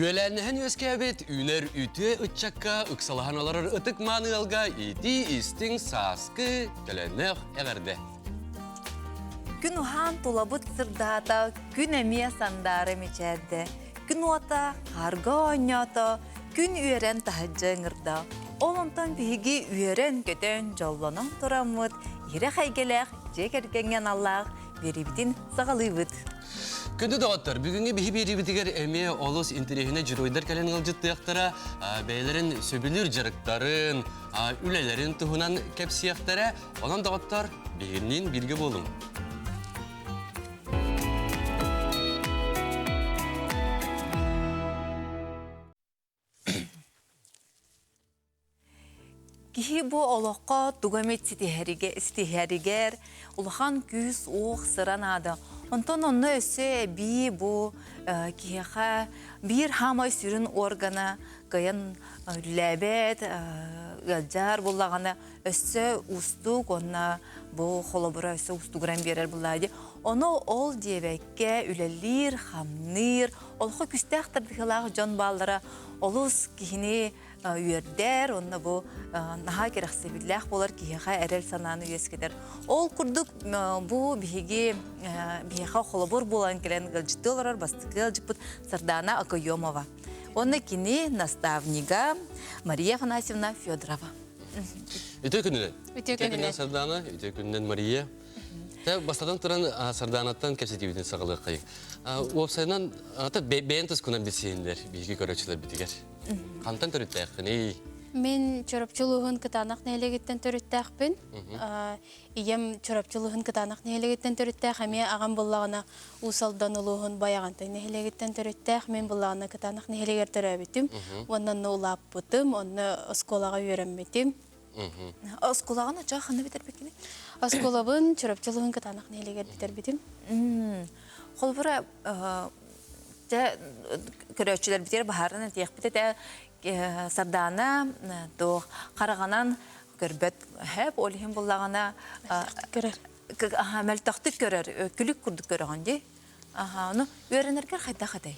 Үөлээннэһэн үөскээбит үүнэр үтүө ыччакка ыксалаһан олорор ытык-мааны ыалга итии-истиҥ сааскы төлөннөөх эҕэрдэ! Күн уһаан тулабыт сырдаата, күн эмиэ сандаара мичээрдэ. Күн уота хаарга оонньоото, күн үөрэн таһырдьа ыҥырда. Ол онтон биһиги үөрэн-көтөн, дьоллонон тураммыт, иһирэх эйгэлээх дьиэ кэргэҥҥэ аналлаах биэриибитин саҕалыыбыт. Күндү доҕоттор, бүгүҥҥү биһи биэриибитигэр эмиэ олус интэриэһинэй дьоруойдар кэлэн ыалдьыттыахтара, бэйэлэрин сөбүлүүр дьарыктарын, үлэлэрин туһунан кэпсиэхтэрэ. Онон доҕоттор, биһигинниин бииргэ буолуҥ. Киһи бу олоххо тугу эмит ситиһэригэр улахан күүс-уох, сыра наада. Онтон онно өссө эбии бу киһиэхэ биир хаамай сүрүн органа кыайан үлэлээбэт, ыалдьар буоллаҕына өссө уустук уонна бу холобура өссө уустугуран биэрэр буоллаҕа дии. Ону ол диэбэккэ үлэлиир, хамныыр, олоххо күүстээх тардыһыылаах дьон бааллара олус киһини үөрдэр уонна бу наһаа кэрэхсэбиллээх буолар киһиэхэ эрэл санааны үөскэтэр. Ол курдук бу биһиги биһиэхэ холобур буолан кэлэн ыалдьыттыы олорор бастакы ыалдьыппыт Сардаана Окоемова. Уонна кини наставнига Мария Афанасьевна Федорова. Үтүө күнүнэн. Үтүө күнүнэн Сардаана, үтүө күнүнэн Мария. Тэ бастатан туран Сардаанаттан кэпсэтиибитин саҕалыаххайыҥ. Уопсайынан бэйэн тускунан билсиһиннэр биһиги көрөөччүлэрбитигэр. Хантан төрүттээххиний? Мин Чурапчы улууһун Кытаанах нэһилиэгиттэн төрүттээхпин. Ийэм Чурапчы улууһун Кытаанах нэһилиэгиттэн төрүттээх, эмиэ аҕам буллаҕына Уус Алдан улууһун Байаҕантай нэһилиэгиттэн төрүттээх. Мин буллаҕына Кытаанах нэһилиэгэр төрөөбүтүм. Уонна онно улааппытым, онно оскуолаҕа үөрэммитим. Оскуолаҕын оччоҕо ханна бүтэрбиккиний? Оскуолабын Чурапчы улууһун Кытаанах нэһилиэгэр бүтэрбитим. Холобура, Дьэ, көрөөччүлэрбитигэр баһаарынан этиэхпит этэ, Сардаана туох хараҕынан көрбөт һэп, ол иһин буллаҕына көрөр. Мөлтөхтүк көрөр, күлүк курдук көрөҕүн дии. Аха, ону үөрэнэргэр хайдах этэй?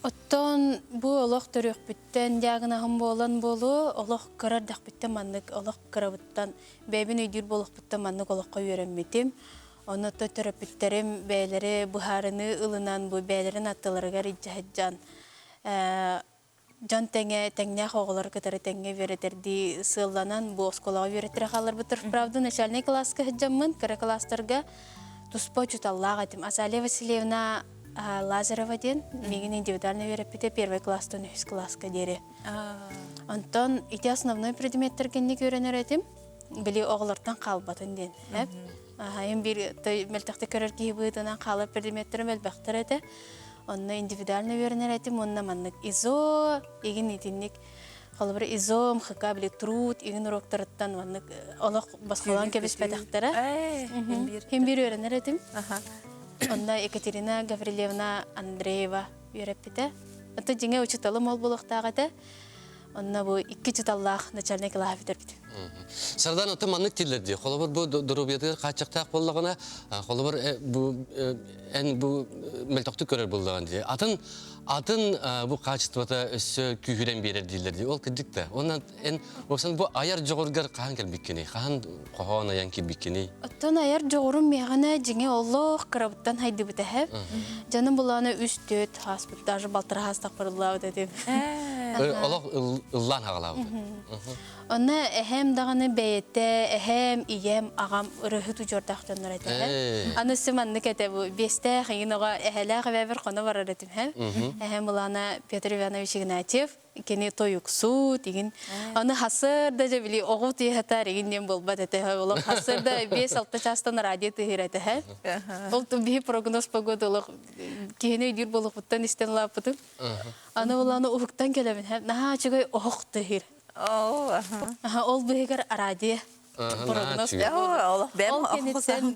Оттон бу олох төрүөхпүттэн диагноһым буолан буолуо, олох кыра эрдэхпиттэн маннык олох кырабыттан бэйэбин өйдүүр буолуохпуттан маннык олоххо үөрэммитим. Ону төрөппүттэрим бэйэлэри быһаарыныы ылынан бу бэйэлэрин аттыларыгар илдьэ сылдьан дьон тэҥэ тэҥнээх оҕолору кытары тэҥҥэ үөрэтэрдии сыалланан бу оскуолаҕа үөрэттэрэ хаалларбыттар. Правда, начальнай кылааска сылдьаммын кыра кылаастарга туспа учууталлаах этим. Азалия Васильевна Лазарева диэн миигин индивидуально үөрэппитэ первый класстан үһүс кылааска диэри. Онтон ити основной предметтэргэ инник үөрэнэр этим. Били оҕолортон хаалбатын диэн. Аһайым биир мөлтөхтүк көрөр киһи быһыытынан хаалар предметтерим элбэхтэр этэ. Онно индивидуально үөрэнэр этим уонна маннык ИЗО игин итинник холобур ИЗО, МХК били труд игин уроктарыттан маннык олох босхолоон кэбиспэтэхтэрэ. Хин биир үөрэнэр этим. Онно Екатерина Гаврильевна Андреева үөрэппитэ. Ото дьиҥэ учууталым ол буолуохтаах этэ. Онно бу икки учууталлаах начальнай кылааһы бүтэрбитим. Сардан ото маннык тиллэр дии. Холобур бу доруобуйатыгар хааччахтаах буоллаҕына, холобур бу эн бу мөлтөхтүк көрөр буоллаҕын дии. Атын атын бу хаачыстыбата өссө күүһүрэн биэрэр дииллэр дии. Ол кырдьык да. Онон эн уопсан бу айар дьоҕургар хаһан кэлбиккиний? Хаһан хоһоон айан киирбиккиний? Оттон айар дьоҕурум миэхэнэ дьиҥэ олох кырабыттан хайдыбыта эһэм. Дьоном булаана үс-төрт хааспыт, даже балтара хаастахпарыллаабыт этим. Олох ыллаан хаҕалаабыт. Онно эһэм даҕаны бэйэтэ, эһэм, ийэм, аҕам ырыһыт удьуордаах дьоннор этэ. Аны өссө маннык этэ бу биэстээх иҥин оҕо эһэлээх эбээбэр хоно барар этим һэ. Эһэм булаана Петр Иванович Игнатьев кини тойуксут игин аны хасыр да дьэ били оҕу тыаһатар игин диэн буолбат этэ олох хасыр да 5-6 чаастан радио тыаһыыр этэ ол биһи прогноз погода олох киһини өйдүүр буолуохпуттан истэн улааппытым аны улааны уһуктан кэлэбин наһаа үчүгэй оһох тыаһыыр ол быһыгар радио прогноз Ол кэнниттэн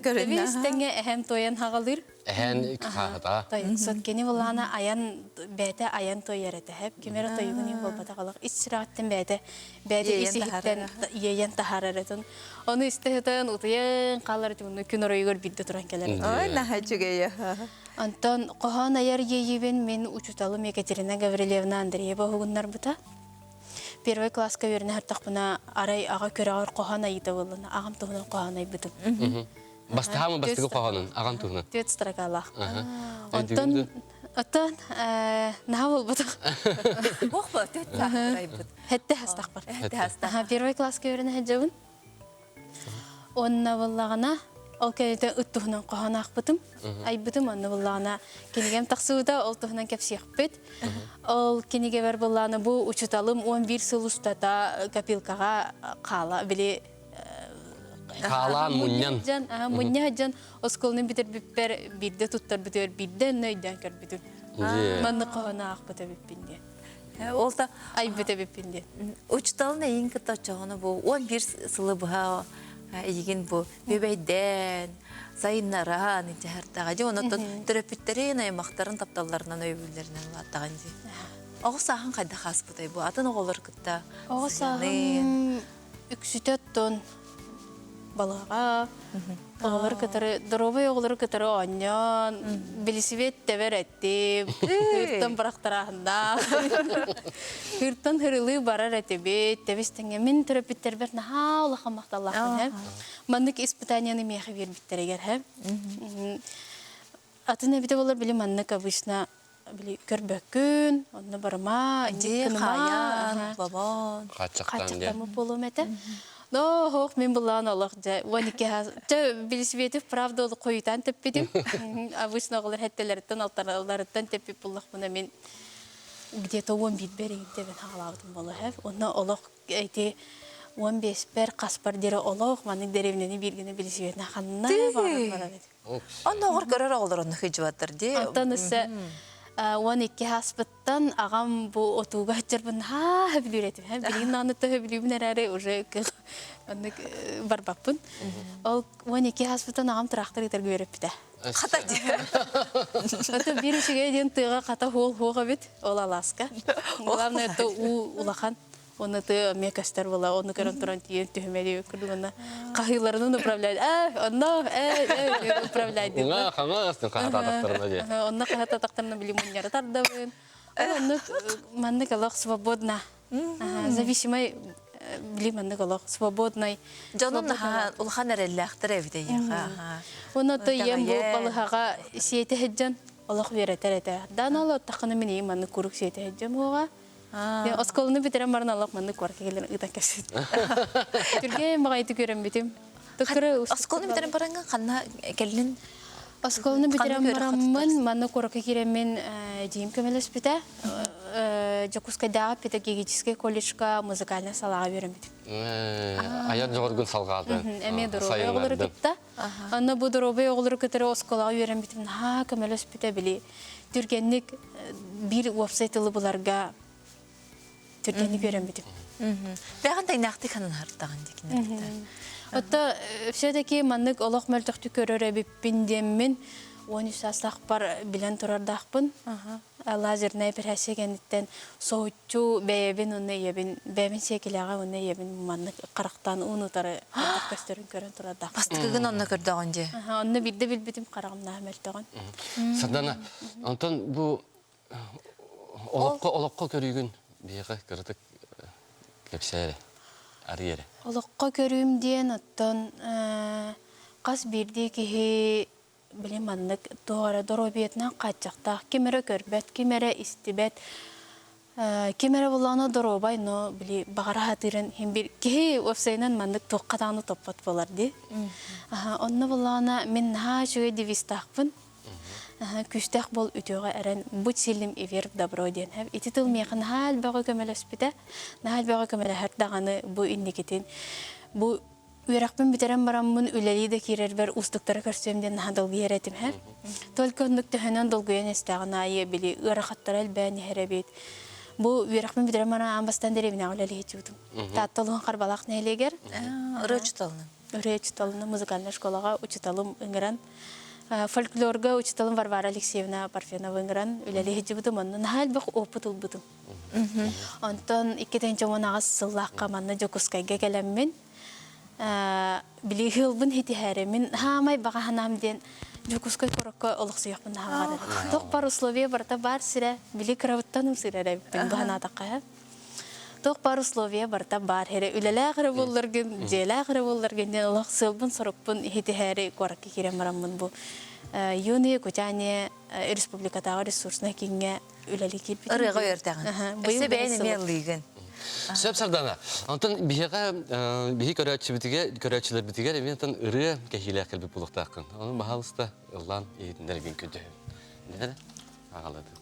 тэҥҥэ эһэм туойан хаҕалыыр. Эһэн хаһата. Тойуксут кини булаана айан бэйэтэ айан туойар этэ. Хэп ким эрэ тойугун иһин буолбатах олох ис сүрэҕиттэн бэйэтэ бэйэтэ ис иһиттэн иэйэн таһаарар этин. Ону истэ сытан утуйан хаалар этим. Күн оройугар биирдэ туран кэлэр. Ой, наһаа үчүгэй. Онтон хоһоон айар иэйиибин мин учууталым Екатерина Гаврильевна Андреева уһугуннарбыта. Первый класска үөрэнэ сыртахпына арай аҕа күрэҕэр хоһоон айыыта буоллана. Аҕам туһунан хоһоон айбытым. Бастаһаамы бастакы хоһоонун, аҕам туһунан. Түөрт строкалаах. Онтон оттон наһаа буолбатах. Ох ба, түөрт айбыт. Хэтте хастахпар. Хэтте хастах. Первый класска үөрэнэ сылдьабын. Онно буллаҕына, ол кэнниттэн ыт туһунан хоһоон аахпытым, айбытым. Онно буллаҕына кинигэм тахсыбыта, ол туһунан кэпсиэхпит. Ол кинигэбэр буллаҕына бу учуталым 11 сыл устата копилкаҕа хаала, били Хаалаан мунньан. Мунньа сылдьан оскуоланы бүтэрбиппэр биирдэ туттарбытыгар биирдэ онно өйдөөн көрбүтүм. Маннык хоһоон аахпыт эбиппин диэн. Ол да айбыт эбиппин диэн. Учуталын эйин кытта оччоҕуна бу 11 сылы быһа эйигин бу бүбэйдээн, сайыннаран интиһартаҕа дии. Онон төрөппүттэрин, аймахтарын тапталларынан өйөбүллэринэн улааттаҕын дии. Оҕо сааһын хайдах ааспытай бу? Атын оҕолор кытта Оҕо сааһым үксүтэ оттон балаҕа оҕолору кытары доруобай оҕолору кытары оонньоон билисибиэт тэбэр этим хыыртан бырахтарааһыннаах хыыртан хырылыы барар этибит тэбис тэҥҥэ мин төрөппүттэрбэр наһаа улахан махталлаахпын һэ маннык испытанияны миэхэ биэрбиттэригэр һэ атын эбитэ болар били маннык обычно били көрбөккүн, онно барыма, Дьиэ хаайан, бобон. Хааччахтаммыт буолуом этэ. Но хоох мин булаан олох дьэ 12 дьэ билисибиэтив правда ол хойутаан тэппитим. Обычно оҕолор хэтteleriттэн алтараларыттан тэппит буллахпына мин где-то 11 бер тэбэн хаалаабытым буолуо хэв. Онно олох ити 15-пер хаспар диэри олох маннык дэриэбинэни бииргини билисибиэтинэ ханна барар барар этим. Оннооҕор көрөр оҕолор онно сылдьыбаттар дии. Онтон өссө 12 ааспыттан аҕам бу отууга сылдьарбын наһаа сөбүлүүр этим. Билигин даҕаны сөбүлүүбүн эрээри уже оннук барбаппын. Ол 12 ааспыттан аҕам тыраахтар ыытарга үөрэппитэ. Хата дии. Ото биир үчүгэй диэн тыаҕа хата хуол хуох эбит ол алааска. Главное это уу улахан. Оны ты эмиэ көстөр була, оны көрөн туран тиийэн түһүмэри курдугуна хаһыыларынан управляй. Э, онно, э, э, управляй диэн. Уҥа хаҥа хаһатаатахтарына дии. Онно хаһатаатахтарына били мунньары тардабын. Оннук маннык олох свободно. Зависимый били маннык олох свободный. Дьонун наһаа улахан эрэллээхтэр эбит эйиэхэ. Онно то ийэм бу балыһаҕа сиэтэ сылдьан олох үөрэтэр этэ. Даан ол оттаххына мин ийэм маннык куруук сиэтэ сылдьан буоҕа. Оскуоланы бүтэрэн баран олох маннык куоракка кэлэн ыытан кэпсэт. Түргэн баҕайытык үөрэммитим. Оскуоланы бүтэрэн бараҥҥын ханна кэллин? Оскуоланы бүтэрэн бараммын манна куоракка киирэммин дьиим көмөлөспүтэ. Дьокуускайдааҕы педагогическай колледжка музыкальнай салааҕа үөрэммитим. Айар дьоҕургун салҕаатын. Эмиэ доруобай оҕолору кытта. Онно бу доруобай оҕолору кытары оскуолаҕа үөрэммитим наһаа көмөлөспүтэ били түргэнник биир уопсай тылы буларга түргэнник үөрэммитим. Бэҕэн тэҥнээхтик хананһартаҕын дикинэртэ. Отто все-таки маннык олох мөлтөхтүк көрөр эбиппин диэммин 13 саастаахпар билэн турардаахпын. Лазерная операция кэнниттэн соһуччу бэйэбин уонна ийэбин бэйэбин сиэкилэҕэ уонна ийэбин маннык харахтаан уун утары хайдах көстөрүн көрөн турардаахпын. Бастакыгын онно көрдөҕүн дии. Онно биирдэ билбитим хараҕым наһаа мөлтөҕүн. Сардана, онтон бу олоххо олоххо көрүүгүн биһиэхэ кыратык кэпсээ эрэ, арый эрэ. Олоххо көрүүм диэн оттон хас биирдии киһи били маннык туох эрэ доруобуйатынан хааччахтаах ким эрэ көрбөт, ким эрэ истибэт, ким эрэ буллаҕына доруобай, но били баҕара сатыырын иһин бир киһи уопсайынан маннык туохха даҕаны топпот буолар дии. Онно буллаҕына мин наһаа үчүгэй девизтаахпын. Күүстээх бол үтүөҕэ эрэн, будь сильным и верь в добро диэн. Ити тыл миэхэ наһаа элбэҕи көмөлөспүтэ, наһаа элбэҕи көмөлөһөр даҕаны бу инникитин. Бу үөрэхпин бүтэрэн бараммын үлэлии да киирэрбэр уустуктары көрсүөм диэн наһаа долгуйар этим һэ. Только оннук төһөнөн долгуйан истэҕин аайы били ыарахаттара элбээн иһэр эбит. Бу үөрэхпин бүтэрэн баран аан бастаан дэриэбинэҕэ үлэлии сылдьыбытым. Таатта улууһун Харбалаах нэһилиэгэр. Ырыа учууталынан. Ырыа учууталынан музыкальнай школаҕа учууталым ыҥыран фольклорга учууталым Варвара Алексеевна Парфенова ыҥыран үлэлии сылдьыбытым. Онно наһаа элбэх опыт ылбытым. Онтон 2018 сыллаахха манна Дьокуускайга кэлэммин били ыалбын хитиһээрэмин хаамай баҕа санаам диэн Дьокуускай куоракка олохсуйуохпун наһаа баҕарар. Туох бар условия барыта баар сирэ, били кырабыттан ымсыырар эбиппин быһанаатахха. Туох бар условия барыта баар эрэ үлэлээх эрэ буолларгын, дьиэлээх эрэ буолларгын диэн олох сыалбын-сорукпун иһитиһээри куоракка киирэн бараммын бу Юные Якутяне республикатааҕы ресурснай кииҥҥэ үлэлии киирбитим. Ырыаҕа үөртэҕин. Өссө бэйэн эмиэ ыллыыгын. Сөп Сардана. Онтон биһиэхэ биһи көрөөччүбүтүгэр көрөөччүлэрбитигэр эмиэ онтон ырыа кэһиилээх кэлбит буолуохтааххын. Ону баһаалыста ыллаан иһитиннэргин көрдөһөбүн. Нэрэ аҕалатыаххын.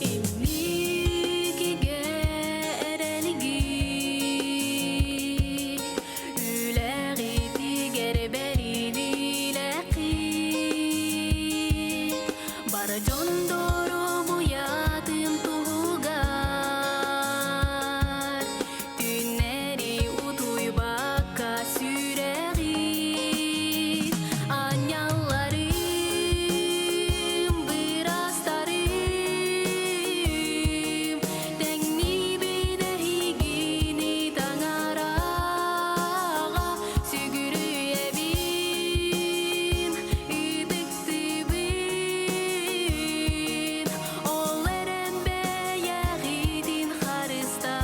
Инникигэ эрэлгит, үлэҕитигэр бэриниилэххит, бар дьон доруобуйатын туһугар Түүннэри утуйбакка сүрэҕим Анньалларым, бырастарым Тэҥниибин эһигини таҥараҕа Сүгүрүйэбин, ытыктыыбын Ол эрэн бэйэҕитин харыстаан,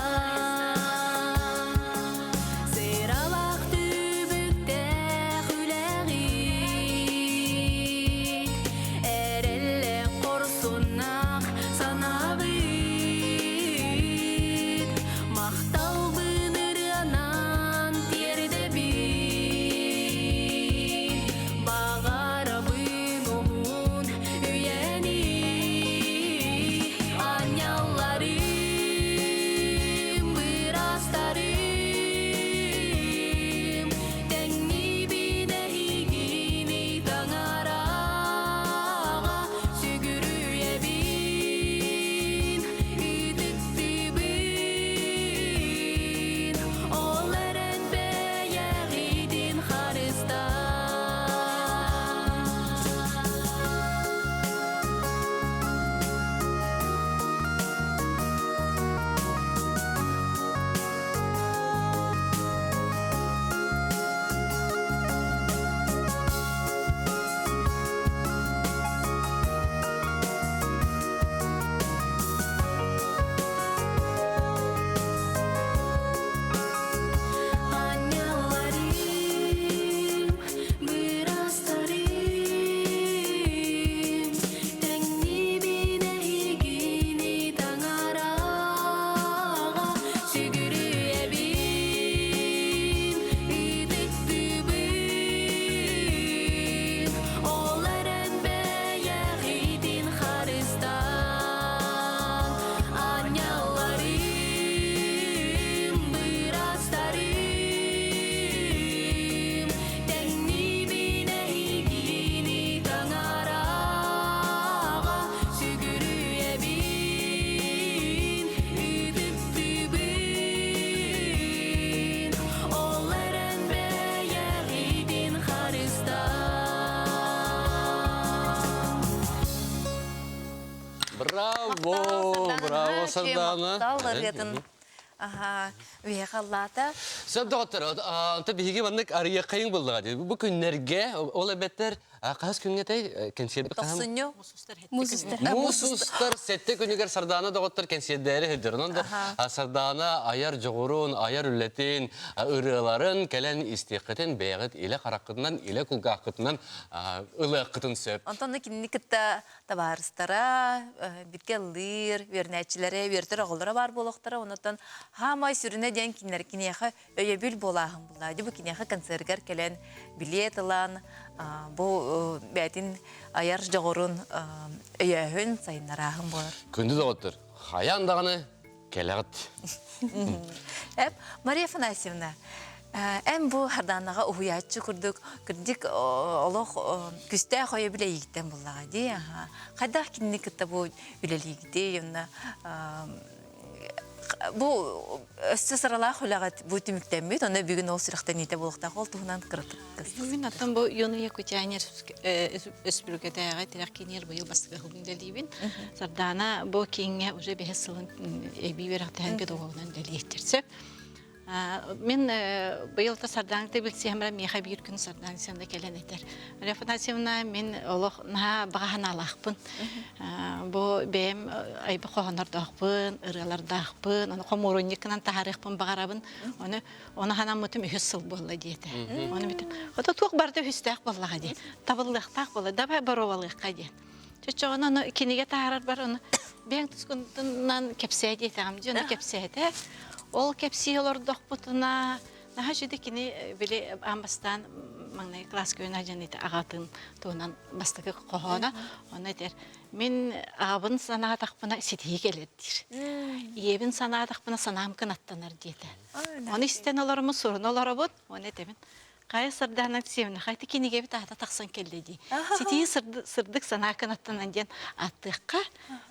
сыралаах түбүктээх үлэҕит, эрэллээх хорсуннаах санаабыт, махталбын ырыанан тиэрдэбин, баҕарабын уһун үйэни Анньалларым, бырастарым, тэҥниибин эһигини таҥараҕа сүгүрүйэбин, ытыктыыбын, ол эрэн бэйэҕитин харыстаан. Анньалларым, бырастарым, тэҥниибин эһигини таҥараҕа сүгүрүйэбин, ытыктыыбын, ол эрэн бэйэҕитин харыстаан, анньалларым, бырастарым, тэҥниибин эһигини таҥараҕа сүгүрүйэбин, ытыктыыбын, ол эрэн бэйэҕитин харыстаан. Браво! Браво, Сардана! Махтал ырыатын Аха, үһэ халлаата. Сөп доҕоттор, онто биһиги маннык арыйыаххайыҥ буллаҕа дии. Бу күннэргэ, ол эбэтэр хас күҥҥэ этэй кэнсиэрбит хаһан? Тохсунньу. Муус устар. Муус устар сэттэ күнүгэр Сардаана доҕоттор кэнсиэрдээри сылдьар. Онон да Сардаана айар дьоҕурун, айар үлэтин, ырыаларын кэлэн истиэххитин бэйэҕит илэ хараххытынан, илэ кулгааххытынан ылыаххытын сөп. Онтон кинини кытта табаарыстара, биргэ ыллыыр, үөрэнээччилэрэ, үөрэтэр оҕолоро баар буолуохтара. Онуттан хаамай сүрүнэ диэн кинилэр киниэхэ өйөбүл буолааһын булла. Дьэ бу киниэхэ концергар кэлэн билиэт ылан, бу бэйэтин айар дьоҕурун өйөөһүн, сайыннарааһын буолар. Күндү доҕоттор, хайаан даҕаны кэлэҕит. Эп, Мария Афанасьевна, эн бу Хардаанаҕа уһуйааччы курдук кырдьык олох күстээх өйөбүл эйигиттэн буллаҕа дии. Хайдах кинини кытта бу үлэлиигитий, онно Бу өссө сыралаах үлэҕит бу түмүктэммит, онно бүгүн ол сүрэхтэниитэ буолуохтаах. Ол туһунан кыратык Бүгүн аттан бу Юные Якутяне Республикатааҕы тирэх киинигэр быйыл бастакы сылын үлэлиибин. Сардаана бу кииҥҥэ уже бэһис сылын эбии үөрэхтэһэн педагогунан үлэлиэхтэр сөп. Мин быйыл та Сардааныкта билсиһэн баран миэхэ биир күн Сардаана Алексеевна кэлэн этэр. Мария Афанасьевна, мин олох наһаа баҕа санаалаахпын. Бу бэйэм айбы хоһооннордоохпун, ырыалардаахпын, ону хомуурунньуккынан таһаарыахпын баҕарабын. Ону ону санаммытым үһүс сыл буолла диэтэ. Ону бүтүн ото туох барыта үһүстээх буоллаҕа диэн. Табыллыахтаах буолла, давай боруобалыахха диэн. Чочоҕуна ону кинигэ таһаарарбар ону бэйэҥ тускунтунан кэпсээ диэтэҕим дии, ону кэпсээтэ. Ол кэпсии олордохпутуна наһаа үчүгэй кини били аан бастаан маҥнайгы кылааска үөрэнэ сылдьан ити аҕатын туһунан бастакы хоһооно ону этэр мин аҕабын санаатахпына ситиһии кэлэр диир ийэбин санаатахпына санаам кынаттанар диэтэ ону истэн олороммут суруна олоробут ону этэбин Хайа Сардаана Алексеевна, хайта кинигэбит аата тахсан кэллэ дии. Ситии сырдык санаа кынаттанан диэн ааттыахха,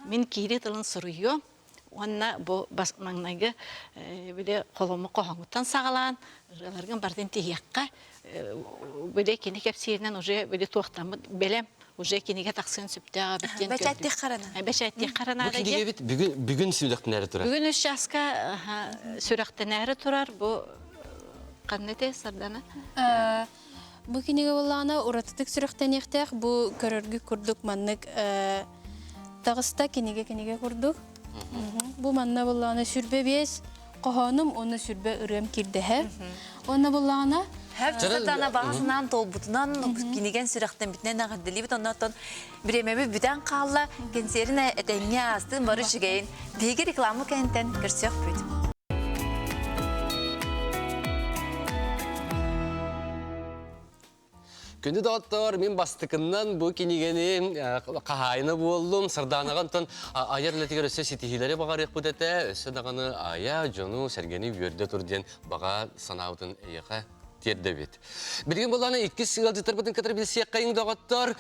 мин киири тылын суруйуом уонна бу бас маҥнайгы били холому хоһоҥуттан саҕалаан ырыаларгын барытын тиһиэххэ били кини кэпсииринэн уже били туохтаммыт бэлэм уже кинигэ тахсыан сөптөөх эбит диэн Бэчээттиэх харана. Бэчээттиэх харана Бу кинигэбит бүгүн бүгүн сүрэхтэнээри турар. Бүгүн үс чааска сүрэхтэнээри турар бу Ханна этэй Сардана? Бу кинигэ буоллаҕына уратытык сүрэхтэниэхтээх. Бу көрөргүт курдук маннык таҕыста кинигэ кинигэ курдук. Бу манна буоллаҕына сүрбэ биэс хоһоонум уонна сүрбэ ырыам кирдэһэ. Уонна буоллаҕына Сатана баҕасынан толбутунан кинигэн сүрэхтэммитинэн эҕэрдэлиибит оннооттон бириэмэбит бүтэн хаалла кэнсиэрин этэҥҥэ аастын бары үчүгэйин биһиги реклама кэнтэн көрсүөхпүт. Күндү доҕоттор, мин бастакыннан бу кинигэни хаһаайына буоллум. Сардаанаҕа онтон айар үлэтигэр өссө ситиһиилэри баҕарыахпыт этэ. Өссө даҕаны айа, дьону, сэргэни үөрдэ тур диэн баҕа санаабытын эйиэхэ тиэрдэбит. Билигин буоллаҕына иккис ыалдьыттарбытын кытары билсиэххэйиҥ доҕоттор.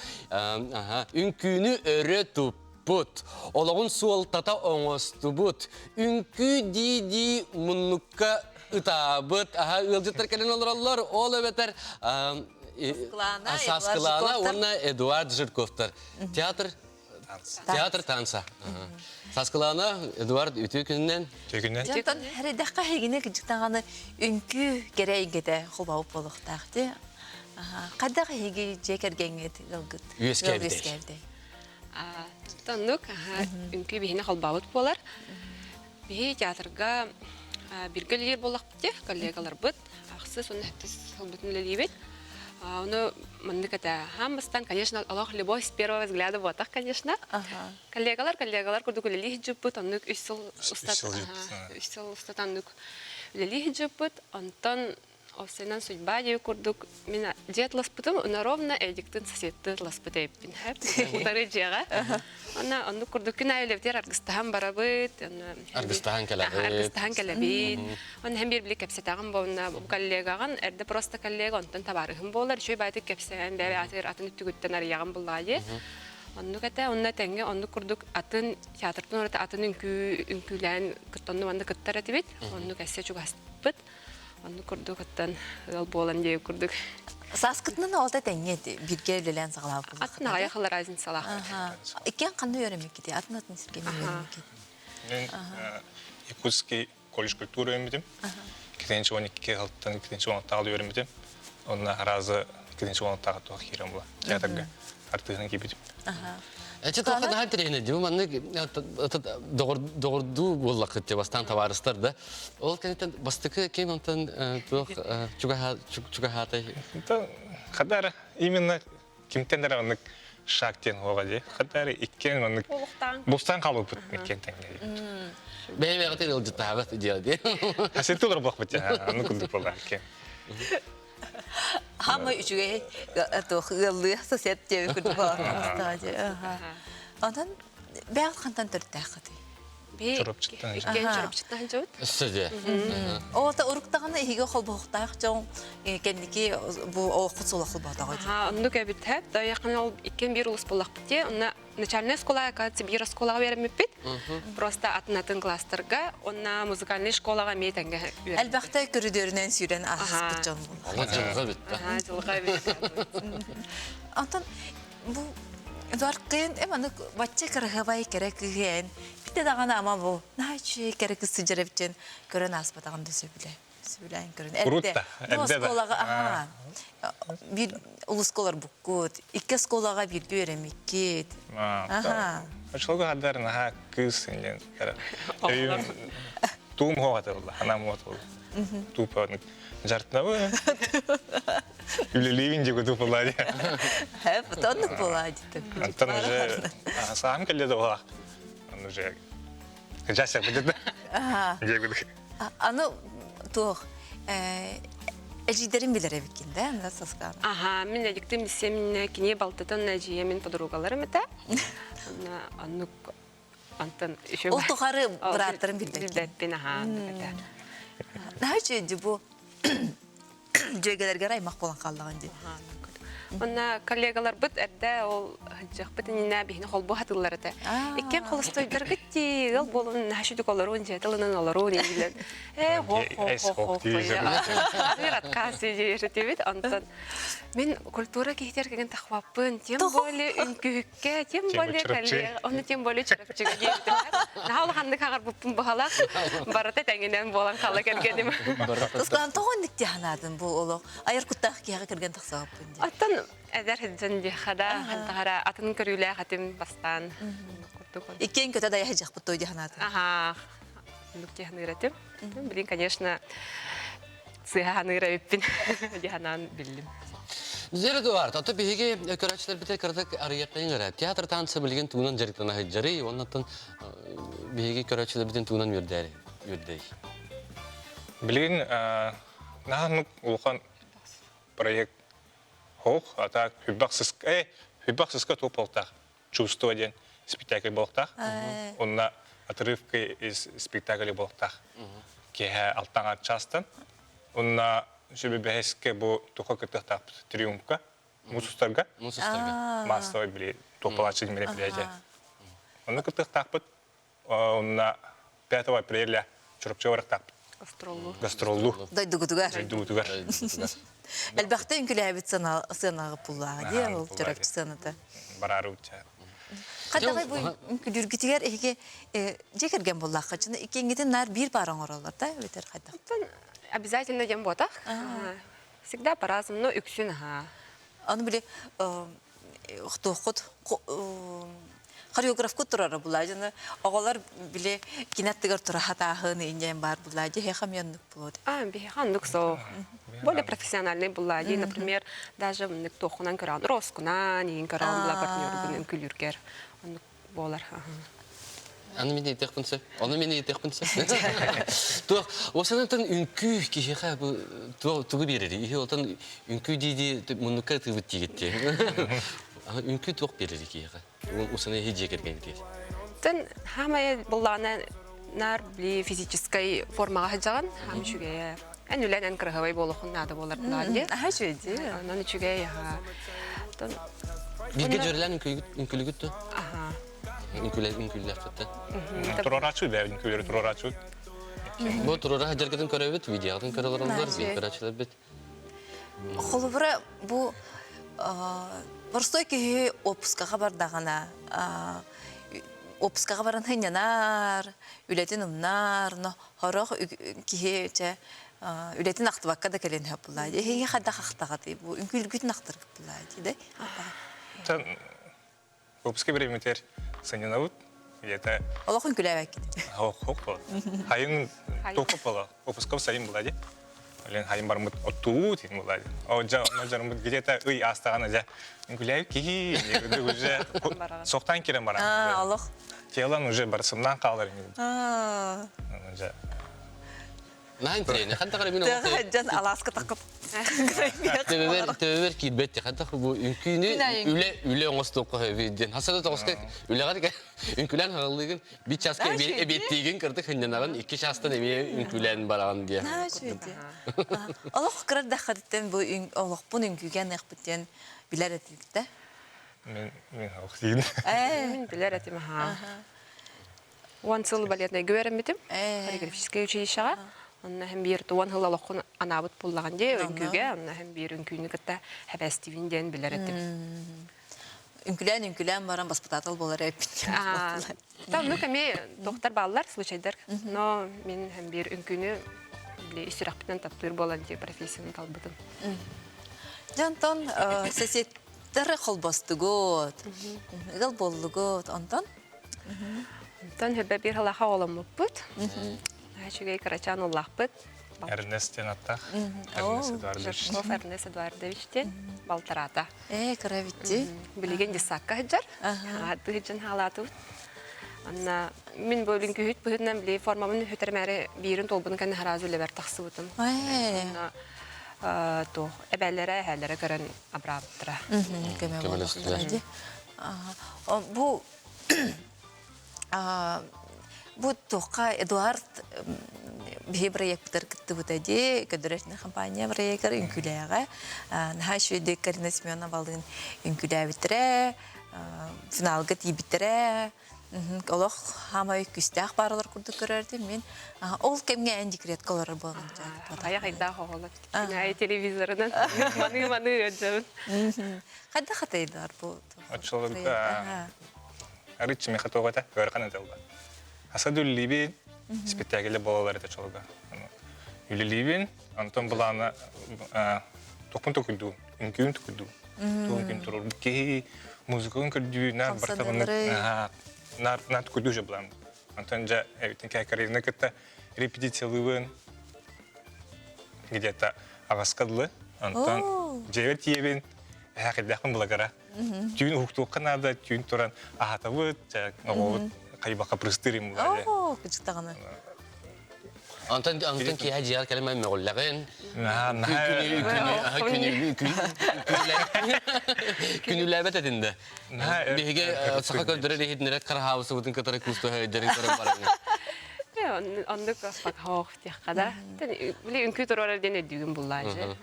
Үҥкүүнү өрө туп Пут, олоҕун суолтата оҥостубут, үҥкүү дии-дии муннукка ытаабыт, аһа ыалдьыттар кэлэн олороллор, ол эбэтэр Саскылаана уонна Эдуард Жирковтар. Театр Театр танца. Саскылаана, Эдуард үтүө күнүнэн. Үтүө күнүнэн. Дьонтон эрэйдэххэ эһигини кыдьыктаҕаны үҥкүү кэрэ эйгэтэ холбообут буолуохтаах дии. Хайдах эһиги дьиэ кэргэҥҥит ыалгыт үөскээбитэй? Оннук үҥкүү биһини холбообут буолар. Биһи театрга биргэ үлэлиир буоллахпыт дии, коллегаларбыт. Ахсыс уонна сэттис сылбытын үлэлиибит. Ону маннык этэ, хааммыстан, конечно, олох любовь с первого взгляда буотах, конечно. Коллегалар, коллегалар курдук үлэлии сылдьыппыт, оннук үс сыл устата, үс сыл устата оннук үлэлии сылдьыппыт. Онтон Овсенан судьба диэби курдук мин дьиэ атласпытым, уна ровно Эдиктин соседты атласпыт эбиппин утары дьиэҕэ. Онно оннук курдук күн аайы үлэбитигэр аргыстаһан барабыт. Аргыстаһан кэлэбит. Аргыстаһан кэлэбит. Онно һэн биир били кэпсэтэҕим буолна бу коллегаҕын эрдэ просто коллега онтон табаарыһым буолар үчүгэй баайытык кэпсээн бэйэ атыыр атын өттүгүттэн арыйаҕын буллаайы. Оннук этэ, онно тэҥҥэ оннук курдук атын театртан ураты атын үҥкүү үҥкүүлээн кыттонну манна кыттар этибит. Оннук эссе чугаспыт. Оннук курдук оттон ыал буолан диэбит курдук. Сааскытынан оҕото тэҥҥэ бииргэ үлэлээн саҕалаабыт Атын аҕыйах ылар разницалаах. Иккиэн ханна үөрэммиккитий? Атын атын сиргэ үөрэммиккит? Мен Якутский колледж культуры үөрэммитим. Иккитинчи 12 сылтан иккитинчи 16 үөрэммитим. Онно аразы иккитинчи 16 туох киирэн була театрга артыыһынан киирбитим. Эчи тоха наһаа интэриэһинэй дии. Маннык доҕордуу буоллаххыт дии бастаан табаарыстар да. Ол кэнниттэн бастакы ким онтон туох чугаһаатай? Хадара именно кимтэн эрэ оннук шаг диэн уоҕа дии. Хадара иккиэн оннук бустаан хаалбыппыт иккиэн тэҥҥэ дии. Бэйэ-бэйэҕитин ыалдьыттаабат дии дии. Син тулар буолбут оннук курдук буолла иккиэн. Хамы үчүгэй туох ыаллыы сосед диэби курдук буолар. Онон бэйэҕит хантан төрүттээххитий? Чурапчыттан. Иккиэн Чурапчыттан сылдьабыт. Өссө Ота уруктаҕына иһигэ холбоһуктаах дьон кэнники бу олоххут суола холбоотоҕо дии. Оннук эбит хэп. Дайахын ол иккиэн биир улус буоллахпыт дии. Онно начальная школа биир оскуолаҕа үөрэммиппит. Просто атын-атын класстарга, онно музыкальный школаҕа эмиэ тэҥҥэ үөрэммиппит. Элбэхтэ көрүдүөрүнэн сүүрэн ааспыт дьон буолла. Ала дьылҕа эбит да. Дьылҕа эбит. Онтон бу Эдуард кыйын эм аны бачча кыраһыабай кэрэ кыһыэн бите даҕаны ама бу наһаа үчүгэй кэрэ кыз сыдьар эбитин көрөн ааспатаҕын да сөбүлэ сөбүлээн көрөн Урут да, бу эрдэ да. оскуолаҕа аха биир улууска олорбуккут икки оскуолаҕа бииргэ үөрэммиккит аха Очолго хадар наһаа кыыс инлен кара. Өйүм туум хоҕатылла, ханаам уотулла. Туупа жартнабы. Үлэлиибин диэки туупалаа дии. Хэп, оннук буолаа дии. Антон уже саам кэллэ да буолаа. Уже жася будет. Диэки. Аны туох эжидерин билэр эбиккин да анда саскаана. Аха, мин эдиктим сем кини балтытын эжие мин подругаларым это. Оннук антон еще Ол тухары бырааттарын билбэккин. Билбэппин, аха, это. Наһаа үчүгэй бу дьүөгэлэргэр аймах буолан хааллаҕын дии. Онна коллегаларбыт эрдэ ол сылдьыахпыт иннинэ биһини холбуу хатыллар этэ. Иккиэн холостойдаргыт дии, ыал буолун наһаа олоруун дьиэ тылынан олоруун дииллэр. Ээ, хо хо хо хо Бир отказ диэбит. Онтон мин культура киһитэр кэгин тахваппын, тем более үҥкүүккэ, тем более коллега, ону тем более чурапчыга диэбитим. Наһаа улаханнык хаҕарбыппын баһалаах, барыта тэҥинэн буолан хаала кэргэним. Ускаан тоҕо инник тиһанаатын бу олох айар куттаах киһиэхэ кэргэн тахсыбаппын дии. Оттон эдэр сылдьан диэххэ да, хантахара атын көрүүлээх этим бастаан. Курдук. Иккиэн көтө дайа сылдьахпыт той диһанаатын. Аха, оннук диһаныыр этим. Блин, конечно, сыыһа ханыыр эбиппин диһанаан биллим. Зер Эдуард, ото биһиги көрөөччүлэрбитэ кыратык арыйаххайын эрэ. Театр танца билигин тугунан дьарыктана сылдьарый, оннуттан биһиги көрөөччүлэрбитин тугунан үөрдээри үөрдэй. Билигин наһаа улахан проект хоох, а так хүббэх сыска, э, хүббэх сыска туоп чувство диэн спектакль буолуохтаах. Онно отрывка из спектакля буолуохтаах. Киэһэ алтаҥа чаастан. Онно сүбэбэһэскэ бу туха кыттыахтаахпыт триумфка, мусустарга. Мусустарга. Массовый били туоппалааччы мероприятие. Онно кыттыахтаахпыт. Онно 5 апреля Чурапчыга барыахтаахпыт. Гастроллу. Гастроллу. Дойдугутугар. Дойдугутугар. Элбэхтэ үҥкүлээбит сыанаҕа пуллааҕа дии ол Чурапчы сыаната. Бараары уча. Хатаҕай бу үҥкүлүүргүтүгэр эһиги дьиэ кэргэн буоллаахха чына иккиҥҥитин наар биир паара оҥороллор да эбэтэр хайдах? Обязательно диэн буотах. Всегда по-разному, но үксүн аха. Аны били туоххут хореографкут турара булаа дьоно оҕолор били кинэ аттыгар тура хатааһын инньээн баар булаа дьэ эһиэхэ эмиэ оннук буолуо А, биһиэхэ оннук суох. Более профессиональный булаа дии, например, даже оннук туоххунан көрөҕүн, роскунан, иин көрөҕүн була партнергун үҥкүүлүүргэр оннук буолар. Аны мин иитиэхпин сөп. Ону мин иитиэхпин сөп. Туох, осанатан үҥкүү киһиэхэ бу тугу биэрэрий? Иһи отон үҥкүү дии-дии муннукка ытыыбыт диигит Үҥкүү туох биэрэрий киһиэхэ? Усаны иһи дьиэ кэргэн киһи. Тэн хаамайа буллаҕына наар били физическай формаҕа сылдьаҕын, хаам үчүгэйэ. Эн үлэн эн кыраһабай буолуоххун наада буолар булаа дии. Аха үчүгэй дии. Онон үчүгэй, аха. Бииргэ дьөрүлээн үҥкүүлүгүт дуо? Аха. Үҥкүүлээххиттэн. Туруорааччы бэйэбин үҥкүүлэри туруорааччыбыт. Бу туруора сылдьаргытын көрөбүт, видеоҕытын көрө олороллор, биир көрөөччүлэрбит. Холобура, бу боростой киһи отпускаҕа бардаҕына, отпускаҕа баран сынньанар, үлэтин умнар, но сорох киһи чэ үлэтин ахтыбакка да кэлин сөп булаа. Эһиги хайдах ахтаҕытый бу үҥкүүлгүтүн ахтаргыт булаа дии да? Выпуска бириэмэтигэр сынньанабыт. Где-то Олох үҥкүүлээбэккит. Хох хох Хайын туохха буола. Выпусков сайын була дии. Олен хайын бармыт оттуу тин була дии. О жа жарымыт где-то ый астаҕана жа үҥкүүлээбит киһи уже сохтан кирен баран. Аа, олох. Телан уже барсымнан хаалар. Аа. Жа. Наһаа интэриэһинэй. Хантах эрэ мин Тыаҕа дьон алааска таххып Төбөбөр төбөбөр киирбэт хантах бу үҥкүүнү үлэ үлэ оҥостуохха сөбүй диэн. Хаса да тоҕуска үлэҕэр үҥкүүлээн хаҕыллыыгын биир чааска эбиэттиигин кырдык хынньанаҕын икки чаастан эмиэ үҥкүүлээн бараҕын диэн. Наһаа үчүгэй. Олох кыра даххатыттан бу олохпун үҥкүүгэ аныахпыт диэн билэр этибит да. Мин мин олох диин. Мин билэр этим аhaa. Уон сыл балетнайга үөрэммитим. Хореографическай училищеҕа. Онно иһин биир уон сыл олоххун анаабыт буоллаҕын дии үҥкүүгэ. Онно иһин биир үҥкүүнү кытта хэбэстибин диэн билэр этим. Үҥкүлээн үҥкүлээн баран баспытаатал буолар эппит. Там ну эмиэ доктор бааллар случайдар. Но мин һэм биир үҥкүүнү били сүрэхпинэн таптыыр буолан дии профессияны талбытым. Дьонтон соседтар холбостугут, ыал буоллугут, онтон Онтон хөбө биир халаха оҕоломмуппут. Үчүгэй кырачаан уллаахпыт. Эрнест диэн аттаах. Эрнест Эдуардович. Жирков Эрнест Эдуардович диэн балтараата. Ээ, кыра битти. Билигин десакка сылдьар. Тыһыдьын хаалаатыбыт. Анна мин бу үҥкүүһүт быһыытынан били формабын үтэрмээри биирин туолбун кэннэ сразу үлэбэр тахсыбытым. Онно туох эбээлэрэ эһээлэрэ көрөн абыраабыттара. Көмө буолуохтара дии. Бу Бу туохха Эдуард биһи бырайыакпытыгар кыттыбыта дии, көрдөрөөччүнэн компания бырайыагар үҥкүүлээҕэ. Наһаа үчүгэйдик Карина Семеновалыын үҥкүүлээбиттэрэ, финалга тиийбиттэрэ. Олох хаамай күүстээх бааралар курдук көрөрдүм мин. Ол кэмҥэ эн декретка олорор буолан Хайа хайдаах оҕолор күнээйи телевизорынан маны-маны ыалдьабын. Хайдах атайдылар бу? Оччолорго арыт меха тоҕо ыарахан этэ була. Аса үлэлиибин, спектакль буолалар этэ чолга. Үлэлиибин, онтон былаана тохпун токуйдуу, үҥкүүн токуйдуу. Туун күн турur киһи музыканы көрдүү, нар бартабыны нар нар токуйдуу же булам. Онтон дьэ эбитин кэкэрина кытта репетициялыыбын где-то аҕаска дылы. Онтон дьиэбэр тиийэбин, эһээхийдэхпин булагара. Түүн уһуктуохха наада, түүн туран аһатабыт, оҕобут хайбакка прыстыыр им була. Оо, кычтаҕына. Онтон онтон киэһэ дьиэҕэр кэлэн мөҕүллэҕин. Күнүүлээбэт этин да. Биһиги саха көрдөрөр иһитинэрэ караһаабысыбытын кытары куустуһа өйдөрүн көрөн бараҥ. Оннук хоох диэххэ да. Били үҥкүү туруорар диэн өйдүүгүн буллаачы.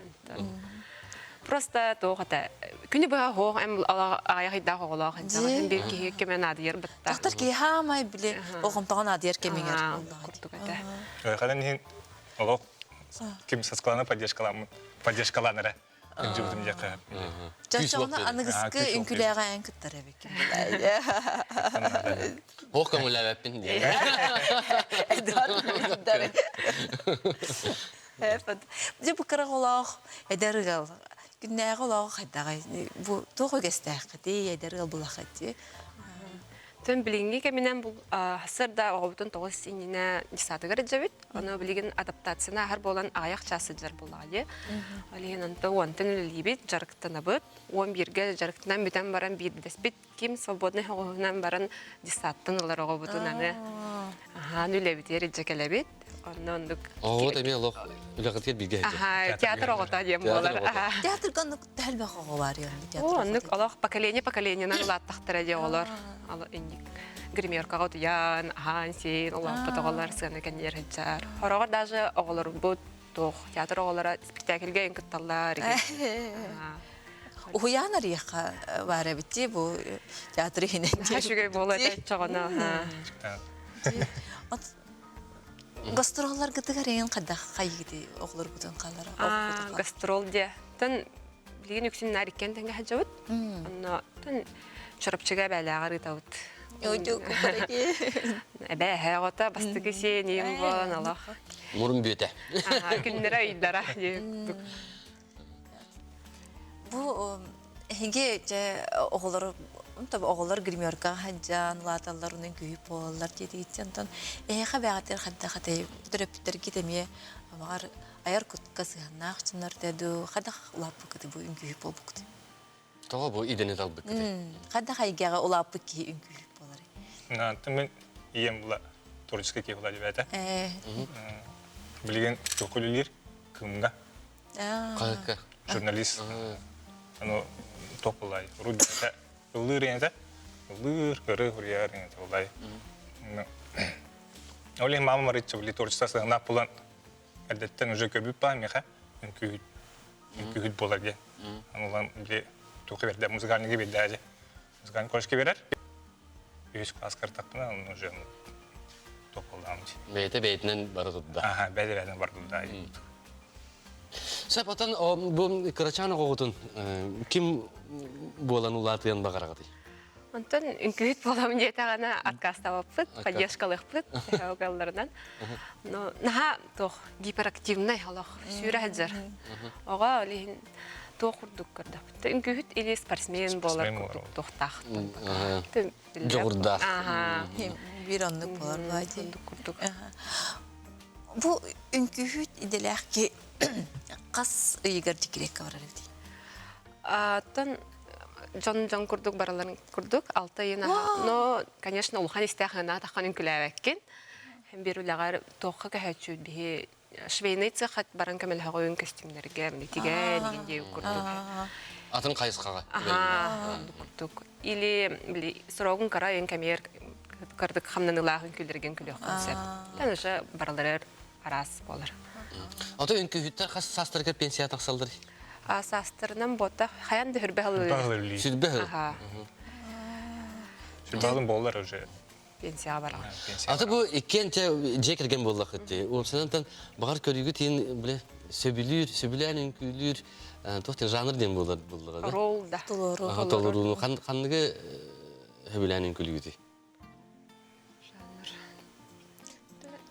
Просто туох это күнү быһа хоох эм аҕыйах ыйдаах оҕолоох сылдьаҕын биир киһи кэмэ наадыйар бытта. Тахтар киһи хаамай били болҕомтоҕо наадыйар кэмигэр курдук этэ. Ыараханын иһин олох ким сасклана поддержкаламмыт поддержкаланара Үндүбүтүм диэххэ. Чаччоҕуна аныгыскы үҥкүүлээҕэ эн кыттар эбиккин Ох көҥүлээбэппин диэн. Эдуард Дьэ бу кыра оҕолоох эдэр ыал күннээҕи олоҕу хайдаҕый? Бу туох үгэстээххитий, эдэр ыал булаххытый? Төн билиҥҥи кэминэн бу сарда оҕобутун тоҕус иннинэ десатыгар илдьэбит. Ону билигин адаптацияны аһар буолан аҕыйах чаас сылдьар буоллаҕа дии. Ол иһин онто уонтан үлэлиибит, дьарыктанабыт. Уон бииргэ дьарыктанан бүтэн баран биирдэспит ким свободный оҕоһунан баран десаттан ылар оҕобутун аны аһаан үлэбитигэр илдьэ кэлэбит. Онно оннук Оҕобут эмиэ олох үлэҕитигэр бииргэ Аха, театр оҕото диэн буолар. Театрга оннук элбэх оҕо бар О, оннук олох поколение поколениенан улааттахтара дии оҕолор. Инник гримеркаҕа утуйан, аһаан сиэн улааппыт оҕолор сыана кэннигэр сылдьар. Хороҕор даже оҕолорбут туох театр оҕолоро спектакльга эн кытталлар. Уһуйаан арыйахха баар эбит дии бу театр иһинэн. Үчүгэй буолуо этэ чоҕоно. Гастролларгытыгар эҥин хайдах хайыгыты оҕолоргутун халара? Гастрол диэ. Тон билигин үксүн наар иккиэн тэҥҥэ сылдьабыт. Онно тон Чурапчыга эбээлээҕэр ыытабыт. Эбээ эһээ оҕото бастакы сиэниим буолан олох. Мурун бүөтэ. Күннэрэ ыйдара Бу эһиги дьэ оҕолору оҕолор гримеркаҕа сылдьан улааталлар онон күүһү буолаллар диэтигит онтон эһиэхэ бэҕэтэр хайдах этэй төрөппүттэргит эмиэ баҕар айар кутка сыһыаннаах дьоннор дуу хайдах улааппыккытый бу үҥкүүһүт буолбуккутуй Тоҕо бу идэни талбыккытый? Хайдах эйгэҕэ улааппыт киһи үҥкүүһүт буоларый? Мин ийэм була творческий киһи була дибээтэ. Билигин туохха үлэлиир? Кыымҥа. Хаһыакка. Журналист. Аны туох буоллай? Урут бэйэтэ ыллыыр ийэтэ. Ыллыыр, ырыы суруйар ийэтэ буоллай. Ол иһин мама марычча били творчество сыһыаннаах буолан эрдэттэн уже көрбүт баа миэхэ үҥкүүһүт үҥкүүһүт буолар диэн. Аны били туохха биэрдэ музыкальныйга биэрдэ дьэ. Музыкальный колледжка биэрэр. Үһүс класска ыртахпына, онно уже туох буоллаҕым дии. Бэйэтэ бэйэтинэн бара турда. Аха, бэйэтэ бэйэтинэн бара турда. Сөп, отон бу кырачаан оҕоҕутун ким буолан улаатыан баҕараҕытый? Онтон үҥкүүһүт буолам диэтэҕинэ откастабаппыт, поддержкалыахпыт огалларынан. Но наһаа туох гиперактивнай олох сүүрэ сылдьар. Оҕо ол иһин туох курдук көрдөхпүт. Үҥкүүһүт или спортсмен буолар курдук туохтаах. Дьоҕурдаах. Биир оннук буолар баа дии. Курдук. Бу үҥкүүһүт идэлээх ки хас ыйыгар декрекка барар эбитий? Оттон дьон дьон курдук бараларын курдук алта ыйын аха. Но, конечно, улахан истээх ынаат ахан үҥкүлээбэккин. Биир үлэҕэр туохха көһөөччү биһи швейный цехат баран көмөлөһөҕүн костюмнарга тигэн игин диэбит курдук. Атын хайысхаҕа. Аха, курдук. Или били сорогун кара ыйын кэмиэр кырдык хамнаныылаах үҥкүүлэргин күлүөххүн сөп. Тан уже бараларар араас буолар. Ото үҥкүүһүттэр хас саастарыгар пенсия тахсаллар? Саастарынан буота хайан да хүрбэ хыл. Сүрбэ хыл. Сүрбэ хылын буоллар уже. Пенсияҕа бараҕын. Аты бу иккиэн те дьиэ кэргэн буоллахыт дии. Уопсанантан баҕар көрүүгүт иһин биле сөбүлүүр, сөбүлээн үҥкүүлүүр туох диэн жанр диэн буолар буоллаҕа да. Ролл да. Толору. Толорууну ханныгы сөбүлээн үҥкүүлүүгүтүй?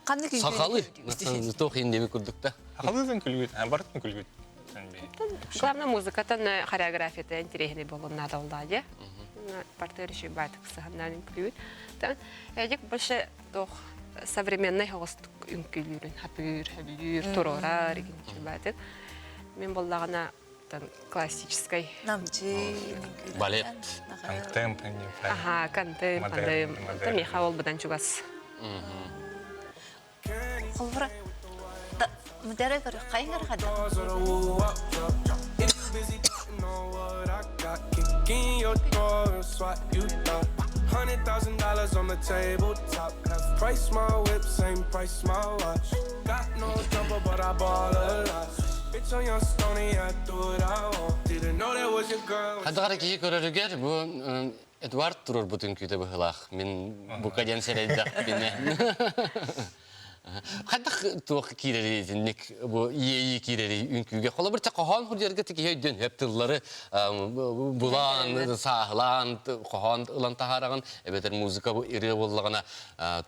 Ханнык Сахалы. Туох иһин диэбит курдук да. Сахалыы үҥкүүлүүгүт, барытын үҥкүүлүүгүт. Главное музыкатан хореографията интэриэһинэй буолуон наада буоллаҕа дии. Партнер еще баатык сыһаннаан үҥкүүлүүбүт. Эдик больше туох современный оҕустук үҥкүүлүүрүн хатыыр, хөбүлүүр, туруорар игин баатык. Мин буоллаҕына классическай. Намчы. Балет. Контемп. Ага, контемп, модерн. Миэхэ ол быдан чугас. Холбура, модерн көрө хайыңар хада. Хадара киһи көрөрүгэр бу Эдуард турарбыт үҥкүүтэ быһылаах. Мин бука диэн сэрэйдэхпинэ. Хайдах туох киирэрий итинник бу иэйии киирэрий үҥкүүгэ? Холобур, чэ хоһоон худьарга киһи өйдүөн сөп тыллары булаан, сааһылаан, хоһоон ылан таһаараҕын, эбэтэр музыка бу ырыа буоллаҕына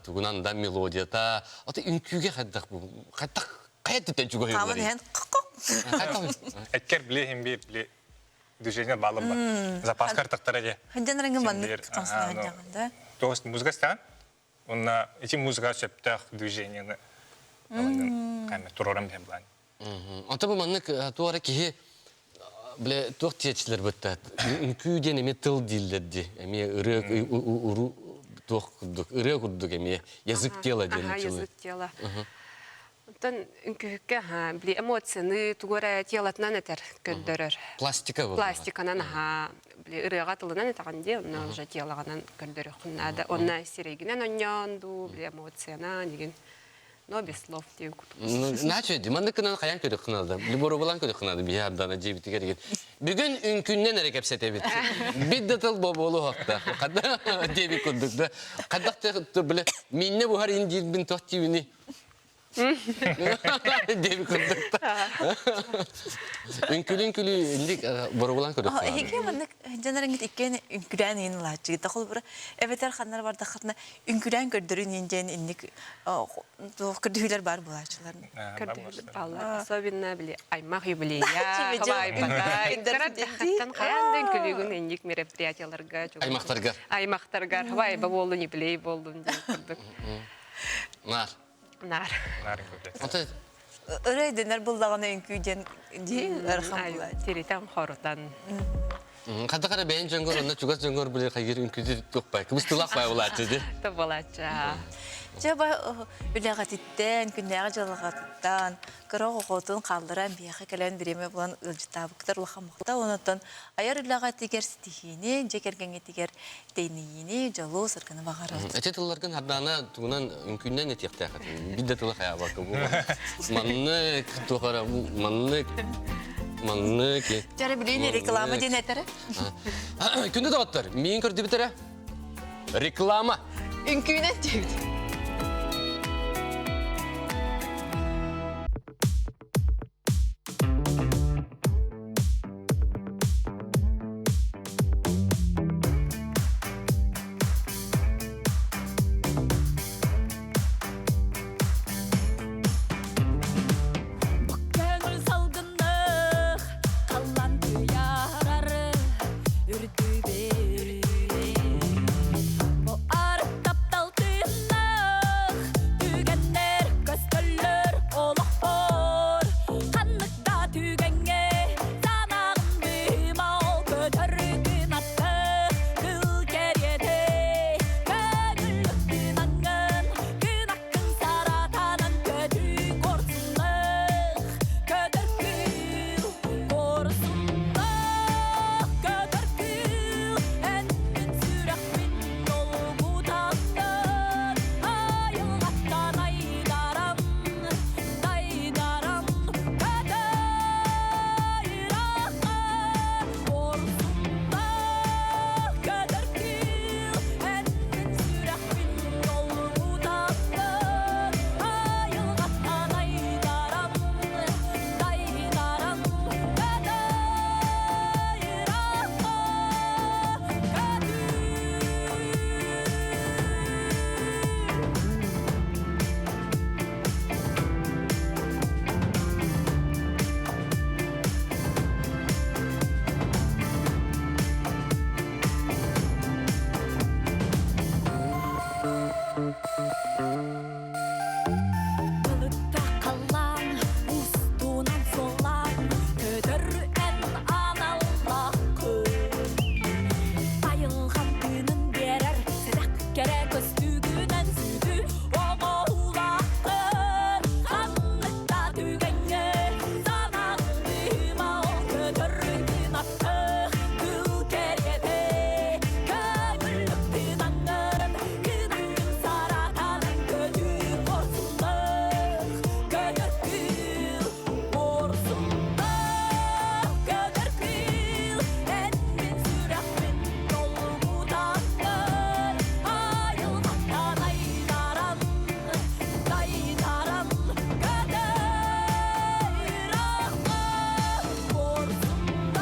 тугунан да мелодията. Ото үҥкүүгэ хайдах бу хайдах хайа түтэн чугаһыылларый? Хааман иһэн Эккер билиһин биир били движение балым бар. Запас картактара же. Ханжан раңы маннык хамсанаан да. То есть музыка стан, онна эти музыка сөптөөх движениены кайме турорам диэн булан. Онто бу маннык туора киһи биле туох тиэчилэр бытта үҥкүү диэн эмиэ тыл дииллэр ди эмиэ ырыа уру туох курдук ырыа курдук эмиэ язык тела диэн язык тела Оттон үҥкүүһүккэ били эмоцияны тугу эрэ телатынан этэр, көрдөрөр. Пластика буолла. Пластиканан аһаа били ырыаҕа тылынан этэҕин дии, онно уже телоҕынан көрдөрүөххүн наада. Онно сирэйгинэн онньоон дуу, били эмоциянан игин. Но без слов диэн курдук. Наче, маннык гынан хайаан көрүөххүн наада. Люборобалаан көрүөххүн наада биһи ардана дьиэбитигэр игин. Бүгүн үҥкүннэн эрэ кэпсэтэбит. Бит да тыл бобуолу хатта. Хадда диэбит курдук да. Хаддах биле минне буһар ин диирбин туох диибини Диэби курдук. Үҥкүлүн күлүү инник боругулан көрүөх. Эһиги маннык дьонарыҥыт иккиэн үҥкүлээн иһин ылааччыгыта холобура эбэтэр ханнар бардаххытына үҥкүлээн көрдөрүн иһин диэн инник көрдөһүүлэр баар буолааччылар. Көрдөһүүлэр бааллар. Особенно били аймах юбилея, хабайбата, хайаан да үҥкүлүүгүн инник мероприятияларга. Аймахтаргар. Аймахтаргар хабайба буоллун, юбилей буоллун диэн курдук. Наар. Наар. Наар үҥкүүлэт. Ото Ырай дэнэр буллаҕына үҥкүү диэн дии ыарахан буолааччы. Тиритэн хорутан. Хадда хара бэйэн дьоҥгор онно чугас дьоҥгор биле хайгыр үҥкүүтү туохпай кыбыстылаах бай булааччы ди. Тоболааччы. Дьэ ба үлэҕититтэн, күннээҕи дьылҕатыттан, кыра оҕотун хаалларан биһиэхэ кэлэн бириэмэ булан ыалдьыттаабыккытар улахан махтал. Онон айар үлэҕитигэр ситиһиини, дьиэ кэргэҥҥитигэр тэйнийиини, дьолу, саргыны баҕарабыт. Эти тылларгын Хардаана тугунан үҥкүүннэн этиэхтээх этим. Биир да тылы хайаабакка бу. Маннык туох эрэ маннык маннык. Дьэ билиини реклама диэн этэрэ. Күндү доҕоттор, миин көрдүбүт эрэ. Реклама. Үҥкүүнэн диэбит. Көңүл салгынных халлан туйаарар үрдүбэ Бу арыт таптал тыыннаах түгэннэр көстөллөр олохпор ханнык да түгэҥҥэ санааҕын быыма ол көтөр кынатты кыл кэриэтэ көҥүллүк тыынаҥҥын кынаккын саратанан көтүү корсуннах көтөр кыыл Куорсуннаах көтөр кыыл эн мин сүрэхпин долгутаҥҥын айылҕаттан айдаран дайдаран көтөр ыраахха Куорсуннаах көтөр кыыл эн мин сүрэхпин долгутаҥҥын айылҕаттан айдаран дайдаран Былытта халлаан устунан суоллаан көтөр эн аналлааххын Айылҕам тыынын биэрэр сэдэх кэрэ көстүүгүнэн сүдү оҥоһуулааххын Ханнык да түгэҥҥэ санаҕын ол көтөр кынаттых кыл кэриэтэ көҥүллүк тыынаҥҥын кынаккын саратанан көтүү хорсуннук көтөр кыыл Хорсуннук көтөр кыыл эн мин сүрэхпин долгутаҥҥын айылҕаттан айдаран дайдаран көтөр ыраахха Хорсуннук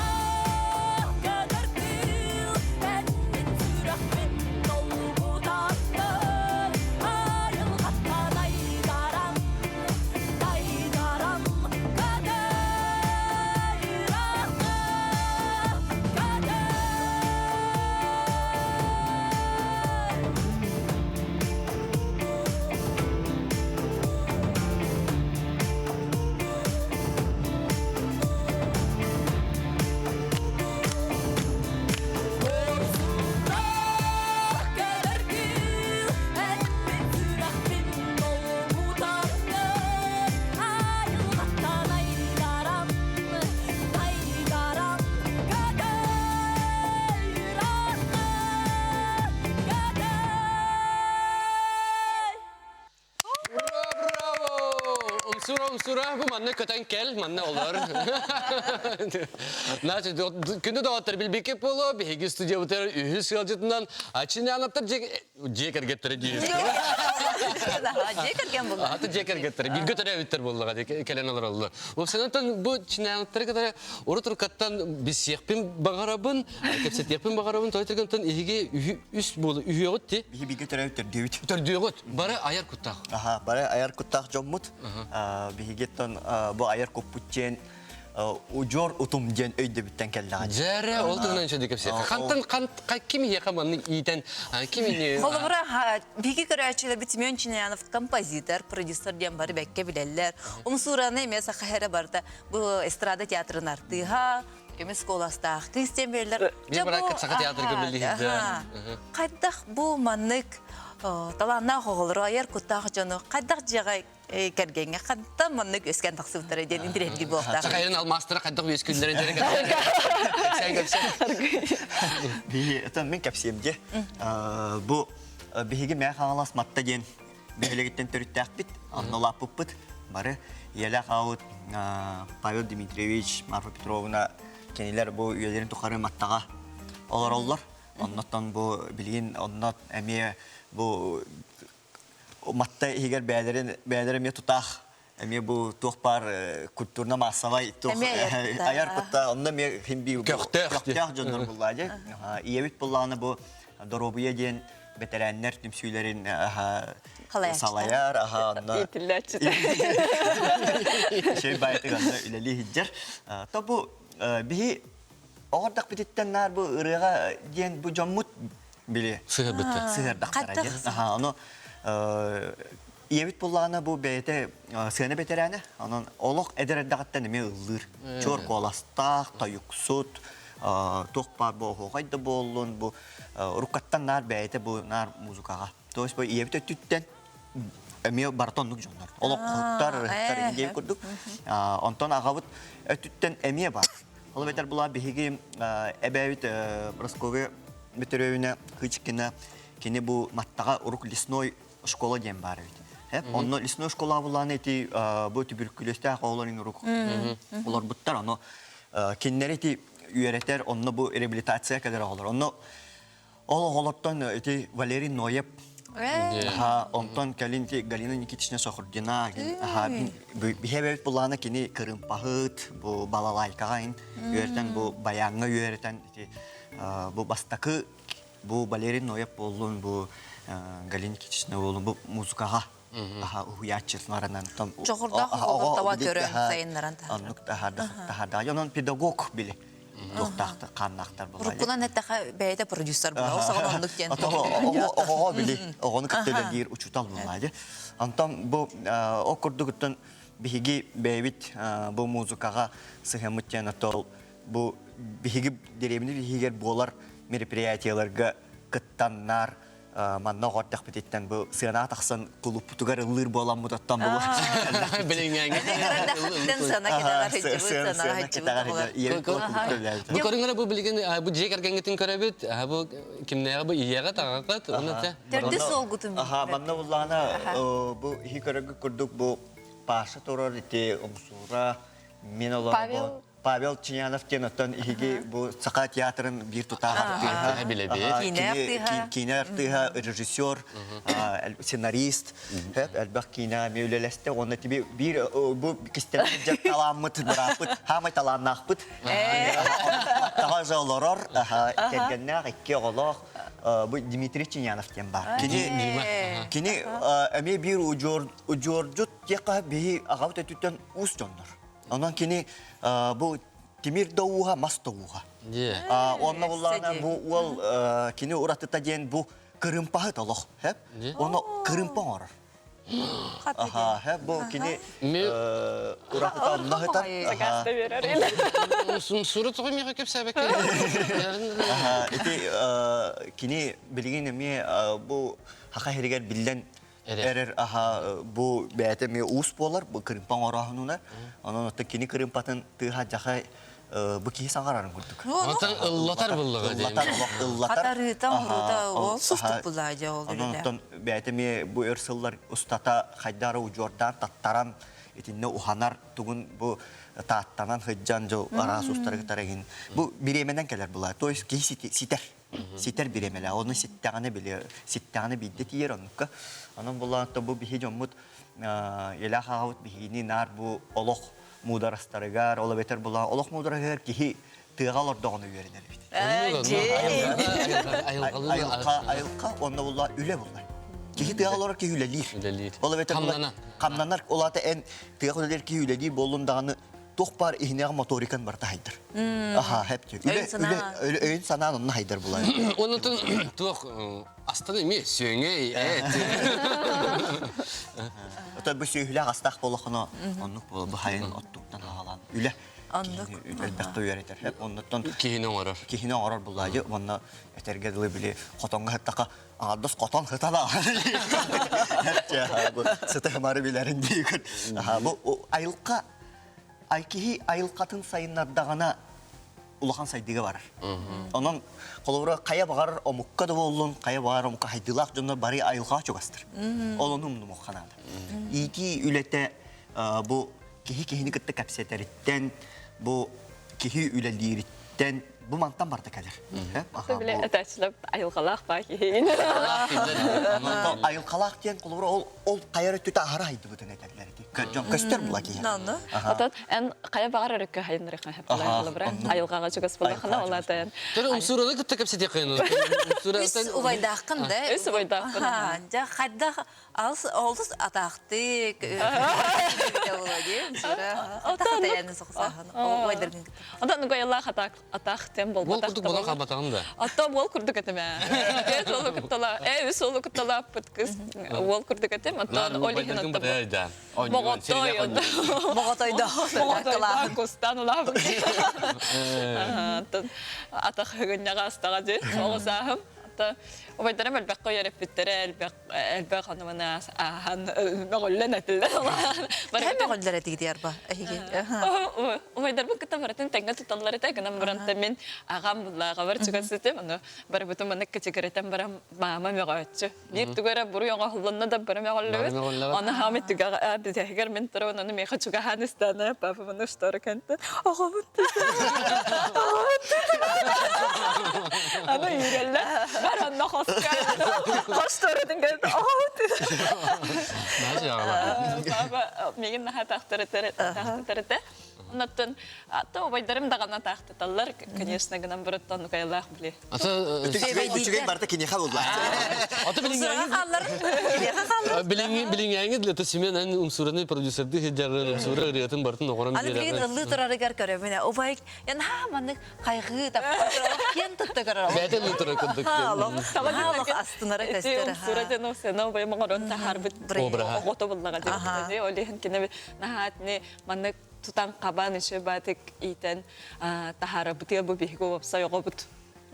көтөр кыыл эн мин сүрэхпин долгутаҥҥын айылҕаттан айдаран дайдаран көтөр ыраахха көтөр Куорсуннаах көтөр кыыл эппин сүрэхпин долгутаҥҥын айылҕаттан айдаран дайдаран көтөр ыраахха көтөр Ура, браво! Умсура, умсура, бу манна көтөн кэл, манна олор. Значит, күндү доҕоттор билбиккит буолуо, биһиги студиябытыгар үһүс ыалдьытынан Ачинянаптар дьиэ кэргэттэрэ диир. Дьиэ кэргэн буолла. Аты дьиэ кэргэттэрэ бииргэ төрөөбүттэр буоллаҕа кэлэн олороллор. Уопсайынан бу Чинянаптары кытары урут уруккаттан билсиэхпин баҕарабын, кэпсэтиэхпин баҕарабын, той түргэнтэн иһиги үс буолу үһүөҕүт ти. Биһи бииргэ төрөөбүт төрдүөбүт. Төрдүөҕүт. Бары айар куттаах. Аха, бары айар куттаах дьоммут. Биһигиттэн бу айар куппут диэн удьуор утум диэн өйдөбүттэн кэллэҕэ. Дьэрэ, ол туһунан үчүгэй кэпсиэх. Хантан хан ким иһиэхэ маннык иитэн, ким ини Холобура, биһиги көрөөччүлэрбит Семен Чинаянов композитор, продюсер диэн бары бэккэ билэллэр. Умсуураны эмиэ саха эрэ барыта бу эстрада театрын артыыһа, көмүс куоластаах кыыс диэн билэллэр. Биир баракка саха театрга билиһидэ. Хайдах бу маннык Талааннаах оҕолору айар куттаах дьону хайдах дьиэҕэ кэргэҥҥэ хантан маннык үөскээн тахсыбыттара диэн интэриэһиргии буолуохтаах. Сахайрын алмаастара хайдах үөскүүллэрин диэн кэпсээн кэпсээн. Биһи это мин кэпсиэм дьэ. Бу биһиги Мэҥэ Хаҥалас Матта диэн бөһүөлэгиттэн төрүттээхпит, онно улааппыппыт. Бары ийэлээх аҕабыт Павел Дмитриевич, Марфа Петровна кинилэр бу үйэлэрин тухары Маттаҕа олороллор. Оннуттан бу билигин онно эмиэ бу Матта иһигэр бэйэлэрин бэйэлэрэ эмиэ тутаах эмиэ бу туох баар культурно-массовай туох айар кутта онно эмиэ хин биир көхтөөх дьоннор буллаа дьэ ийэбит буллаҕына бу доруобуйа диэн бэтэрээннэр түмсүүлэрин салайар аха онно шей баайтык онно үлэлии сылдьар то бу биһи оҕордохпүтүттэн наар бу ырыаҕа диэн бу дьоммут били сыһырбыттар сыһырдахтара диэн аха ону ийэбит буллаҕына бу бэйэтэ сыана бэтэрээнэ онон олох эдэр эрдэҕиттэн эмиэ ыллыыр чуор куоластаах тойуксут туох баар бу оһуохай да буоллун бу уруккаттан наар бэйэтэ бу наар музыкаҕа то есть бу ийэбит өттүттэн эмиэ барыта оннук дьоннор олоххоттор ырыһыттар диэн курдук онтон аҕабыт өттүттэн эмиэ бар Ол эбэтэр була биһиги эбээбит Прасковья Бөтөрөөбүнэ Кычкина кини бу Маттаҕа урук лесной школа диэн баар эбит. Онно лесной школа булааны ити бу түбүркүлөстөөх оҕолорун урук олорбуттар. Ону кинилэри ити үөрэтэр, онно бу реабилитация кэлэр оҕолор. Онно Ол оҕолортон ити Валерий Ноев онтон кэлин Галина Никитична Сохурдина биһэбэбит булаана кини кырымпаһыт бу балалайкаҕа үөрэтэн бу баяҥҥа үөрэтэн ити бу бастакы бу Валерий Ноев буоллун бу Галина Никитична буоллун бу музыкаҕа уһуйааччыларынан Чоҕурдаах оҕолор таба көрөн сайыннаран оннук таһаарда онон педагог били туохтаахтар хааннаахтар буолла Уруккунан эттэхэ бэйэтэ продюсер буолла ол саҕана оннук диэн оҕоҕо били оҕону кытта үлэлиир учуутал буолла дии онтон бу ол курдугуттан биһиги бэйэбит бу музыкаҕа сыһыаммыт диэн отол бу биһиги дэриэбинэ иһигэр буолар мероприятиеларга кыттаннар манна оҕо эрдэхпититтэн бу сыанаҕа тахсан кулуппутугар ыллыыр буоламмыт оттон бу Бу көрүҥҥэ бу билигин бу дьиэ кэргэҥҥитин көрөбүт бу кимнээҕи бу ийэҕэ таҕаҕыт уонна те Төрдүс суолгутун Аха манна буллаҕына бу иһи көрөргүт курдук бу Паша турар ити Умсуура мин олоробун Павел Чинянов диэн оттон иһиги бу Саха театрын биир тутаах артыыһа. Билэбит. Киинэ артыыһа, режиссер, сценарист, элбэх киинэ эмиэ үлэлэстэ. Уонна тиби биир бу кистэлэҥ сылдьар талааммыт, бырааппыт, хаамай талааннаахпыт. Таҕа же олорор, кэргэннээх, икки оҕолоох бу Дмитрий Чинянов диэн баар. Кини кини эмиэ биир удьуордьут диэххэ биһи аҕабыт өттүттэн уус дьоннор. Онон кини бу тимир да ууһа, мас да ууһа. Онно буллаҕына бу уол кини уратыта диэн бу кырыымпаһыт олох. Ону кырыымпа оҥорор. Аха, бу кини уратыта онно сытар. Сурут тоҕо миэхэ кэпсээбэккэ. Ити кини билигин эмиэ бу хаха иһигэр биллэн эрэр аха бу бэйэтэ эмиэ уус буолар бу кырыымпа оҥорооһунунар онон оттон кини кырыымпатын тыаһа дьахай бу киһи саҥарарын курдук Онтон ыллатар буллаҕа ыллатар олох ыллатар Хатарыыта оҥорута ол сустук буллаа дьэ ол онон оттон бэйэтэ эмиэ бу өр сыллар устата хайдары удьуордаан таттаран итиннэ уханар тугун бу тааттанан сылдьан дьыл араас устарыгытар иһин бу бириэмэнэн кэлэр булаа то есть киһи ситэр ситэр бириэмэлээх. Ону ситтэҕинэ били ситтэҕинэ биирдэ тиийэр оннукка. Онон булаан бу биһи дьоммут елээх аҕабыт биһигини наар бу олох муударастарыгар, ол эбэтэр булаан олох муудараһыгар киһи тыаҕа олордоҕуна үөрэнэр эбит. Айылҕа, айылҕа онно булла үлэ булла. Киһи тыаҕа олорор киһи үлэлиир. Үлэлиир. Ол эбэтэр хамнанар. Ол аата эн тыаҕа үлэлиир киһи үлэлиир буоллун даҕаны туох баар иһинээҕи моторикан барыта хайдар. Аха, хэп Үлэ, үлэ, өйүн санаан онно хайдар булай. Онутун туох астан эми сүөҥэ эт. Ото бу сүөһүлээх астаах болохоно оннук буола бу хайын оттуктан аҕалан үлэ. Оннук. Элбэххэ үөрэтэр. Оннуттан Киһини оҥорор. Киһини оҥорор буллаайы уонна этэргэ дылы били хотоҥҥо сыттаха аҥардас хотон сыта да бу сыты хымары билэрин диигин. Бу айылка ай киһи айылкатын сайыннардаҕына улахан сайдыыга барар. Онон холобура хайа баҕарар омукка да буоллун, хайа баҕарар омукка хайдыылаах дьоннор бары айылҕаҕа чугастар. Ол ону умнумуохха наада. Иитии үлэтэ бу киһи киһини кытта кэпсэтэриттэн, бу киһи үлэлиириттэн бу мантан барда кэлэр. Били этээччилэр айылҕалаах баа киһи. Айылҕалаах диэн холобура ол ол хайар өттүтэ аһара хайдыбытын этэллэр ити. Дьон көстөр була киһи. Отон эн хайа баҕар өрөккө хайыннарыха хаппалай айылҕаҕа чугас булахына олатан. Төрө умсуураны кытта кэпсэтиэххин. Үс убайдааххын да. Үс убайдаахпын. Дьэ хайдах Алыс олус атаахтык Онтон нугайалаах атаах тем Уол болбатах курдук болон хаалбатаҕын да. Ато уол курдук этим ээ. Үс уолу куттала, э үс уолу кутталааппыт кыз уол курдук этим. Оттон ол иһин Убайдаргын бытайай да. Моҕотой. Моҕотойдо. Моҕотойдо кустан улаабыт. Оттон атах хыгынньаҕа астаҕа дии оҕо сааһым. Ата убайдарым элбэххэ үөрэппиттэрэ, элбэх элбэх онумана ааһан мөҕүллэн этилэр. Төһө мөҕүллэр этигит арба эһиги? Убайдарбын кытта барытын тэҥҥэ туталлар этэ, гынан баран мин аҕам буллааҕабар чугас этим, ону барыбытын маннык кэчигирэтэн баран маама мөҕөөччү. Биир тугу эрэ буруй оҥоһулланна да бары мөҕүллүбүт. Ону хаамы түгэҕэ бүтэһигэр мин турабын, ону миэхэ чугаһаан истээнэ папа маны штора кэнтэн оҕобут оҕобут Аны үүрэллэр. Бар онно хоска. Хос торотун кэлэн оҕобут Папа мигин наһаа таахтарытар Оннуттан ата убайдарым даҕаны таахтаталлар, конечно, гынан барыттан нукайалаах били. Ата Үчүгэй барыта киниэхэ булла. Ата билиҥҥи билиҥҥээҥи для Семен эн умсураны продюсерды сылдьарын умсура ырыатын барытын оҕорон Аны билигин ыллыы турарыгар көрөбүнэ убай янаа маннык хайҕыы таппа киэн тутта көрөр. Бэйэтэ ыллыы турар курдук. Олох астынара көстөр. Умсура дьон сена убай моҥорон таһаарбыт оҕото буллаҕа дии. Ол иһин кини наһаатни маннык тутан хабан үчү баатык иитэн таһаарабытыгар бу биһиги уопсай оҕобут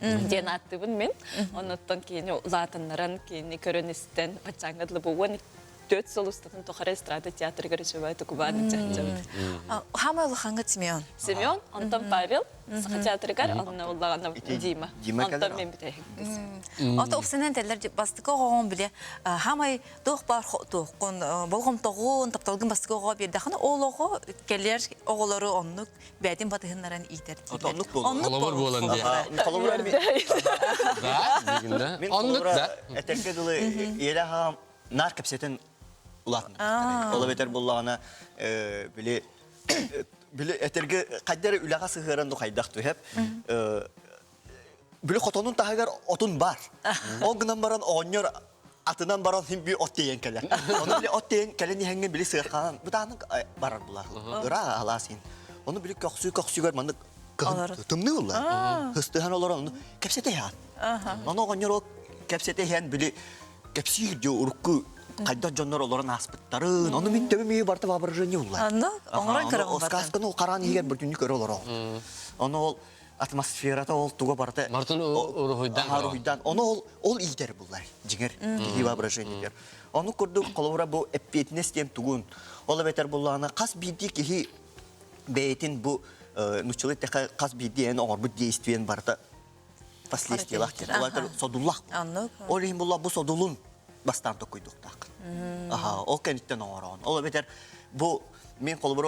диэн ааттыыбын мин. Оннуттан киини улаатыннаран, киини көрөн истэн, баччааҥҥа дылы бу 14 сыл устатын тухары эстрада театрыгар үчүгэй тукубаан дьахчабыт. Хамай улахаҥҥыт Семен. Семен, онтон Павел, Саха театрыгар, онно уллаҕана Дима. Онтон мен бүтэһик. Ото упсанан теллер бастыкы оҕоҕун биле хамай туох баар туоххун болҕомтоҕун тапталгын бастакы оҕо биэрдэххинэ ол оҕо кэлэр оҕолору оннук бэйэтин батыһыннаран иитэр Оннук буолуо. Холобур буолан диye. Да, Мин Оннук да. Этэргэ дылы иэлэ хаам наар кэпсэтэн улаатна. Ол эбэтэр буллаҕына били били этэргэ хайдары үлэҕэ сыһыаран ду хайдах түһэп били хотонун таһыгар отун бар. Ол гынан баран оҕонньор атынан баран хим би от тиэйэн кэлэр. Ону били от тиэйэн кэлэн иһэҥҥин били сыархаан бытаанын барар булар. Ыра алаас иһин. Ону били көхсүү көхсүгэр маннык тымныы улла. Хыстыһан олорон ону кэпсэтэ иһэн. Ону оҕонньор ол кэпсэтэ иһэн били кэпсиир дьэ урукку хайдах дьоннор олорон ааспыттарын, ону мин төбөм иһи барыта воображение улла. Онно оҥорон көрөҕүн барта. Сказканы ол хараан иһигэр бүтүннүү көрө олороҕун. Ону ол атмосферата ол туга барыта Мартын уруһуйдан уруһуйдан ону ол ол иитэр буллар дьиҥэр киһи воображение ону курдук холобура бу эппиэтинэс диэн тугун ол эбэтэр буллаҕына хас биирдии киһи бэйэтин бу нуччалыы эттэххэ хас биирдии эн оҥорбут действиен барыта последствиялаах диэн ол эбэтэр содуллаах ол иһин булла бу содулун бастаан токкуйдуохтааххын аха ол кэнниттэн оҥороҕун ол эбэтэр бу Мин холобура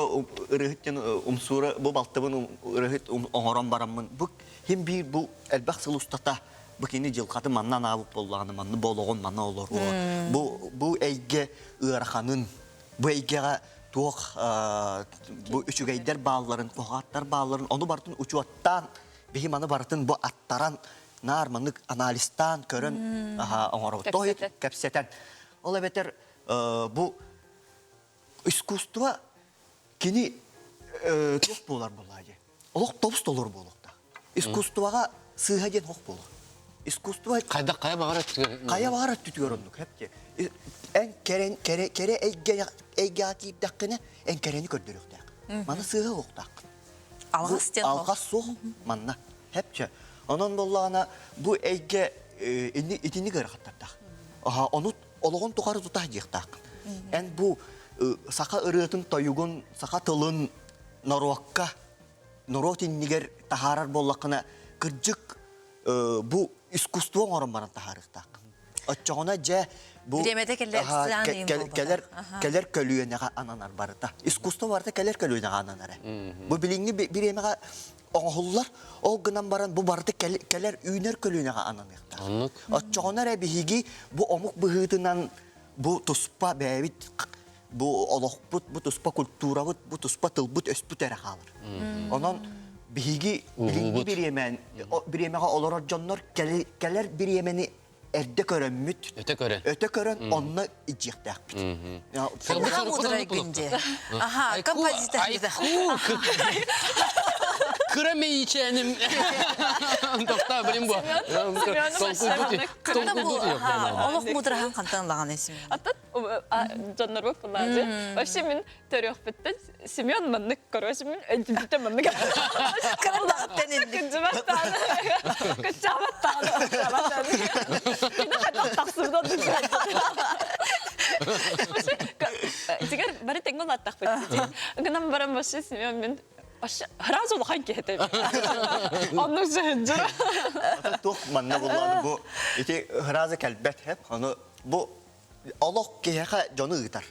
ырыһыт диэн умсуура бу балтыбын ырыһыт оҥорон бараммын бу хим биир бу элбэх сыл устата бу кини дьылҕатын манна анаабыт буоллаҕына манна бу олоҕун манна олоруо бу бу эйгэ ыараханын бу эйгэҕэ туох бу үчүгэйдэр баалларын куһаҕаттар баалларын ону барытын учуоттаан биһи маны барытын бу аттаран наар маннык анализтаан көрөн оҥоробут кэпсэтэн ол эбэтэр бу Искусство кини туох буолар буоллаа дии. Олох тобус толору буолуохтаах. Искусствоҕа сыыһа диэн хох буолар. Искусство Хайдах хайа баҕар өттүгэр хайа баҕар өттүтүгэр оннук хэп Эн кэрэн кэрэ кэрэ эйгэ эйгэҕэ киирдэххинэ эн кэрэни көрдөрүөхтээх. Маны сыыһа уохтааххын. Алҕас диэн Алҕас суох манна. Хепче. Онон буоллаҕына бу эйгэ итинник ыарахаттардаах. Аха, ону олоҕун тухары тута диэхтааххын. Эн бу саха ырыатын, тойугун, саха тылын норуокка, норуот иннигэр таһаарар буоллаххына, кырдьык бу искусство оҥорон баран таһаарыахтааххын. Оччоҕуна дьэ бу Бириэмэтэ кэлэр кэлэр кэлэр көлүөнэҕэ ананар барыта. Искусство барыта кэлэр көлүөнэҕэ ананар. Бу билиҥҥи бириэмэҕэ оҥоһуллар, ол гынан баран бу барыта кэлэр үүнэр көлүөнэҕэ ананыахтаах. Оччоҕуна эрэ биһиги бу омук быһыытынан бу туспа бэйэбит бу олохпут, бу туспа культурабыт, бу туспа тылбыт-өспүт эрэ хаалар. Онон биһиги билиҥҥи бириэмэн бириэмэҕэ олорор дьоннор кэлэр бириэмэни эрдэ көрөммүт, өтө көрөн, өтө көрөн онно илдьиэхтээхпит. Мудрай күнде. Аха, композитор. Кыра мэйичээним. Тохтаа билим бу. Олох мудрахан хантан лаган эсим. Аттат дьоннорбут булаажы. Вообще мин төрүөхпүттэн Семен маннык короче мин өйдүбүттэн маннык. Кырдахтан инник. Кыдьыбаттааны. Кыччаабаттааны. Кини хайдах тахсыбыт оннук. Тигэр бары тэҥҥэ улааттахпыт. Гынан баран вообще Семен мин вообще сразу улахан киһи этэ. Оннук дьүһүндьүр. Туох манна буллааны бу ити сразу кэлбэт хэп. Ону бу олох киһиэхэ дьону ыытар.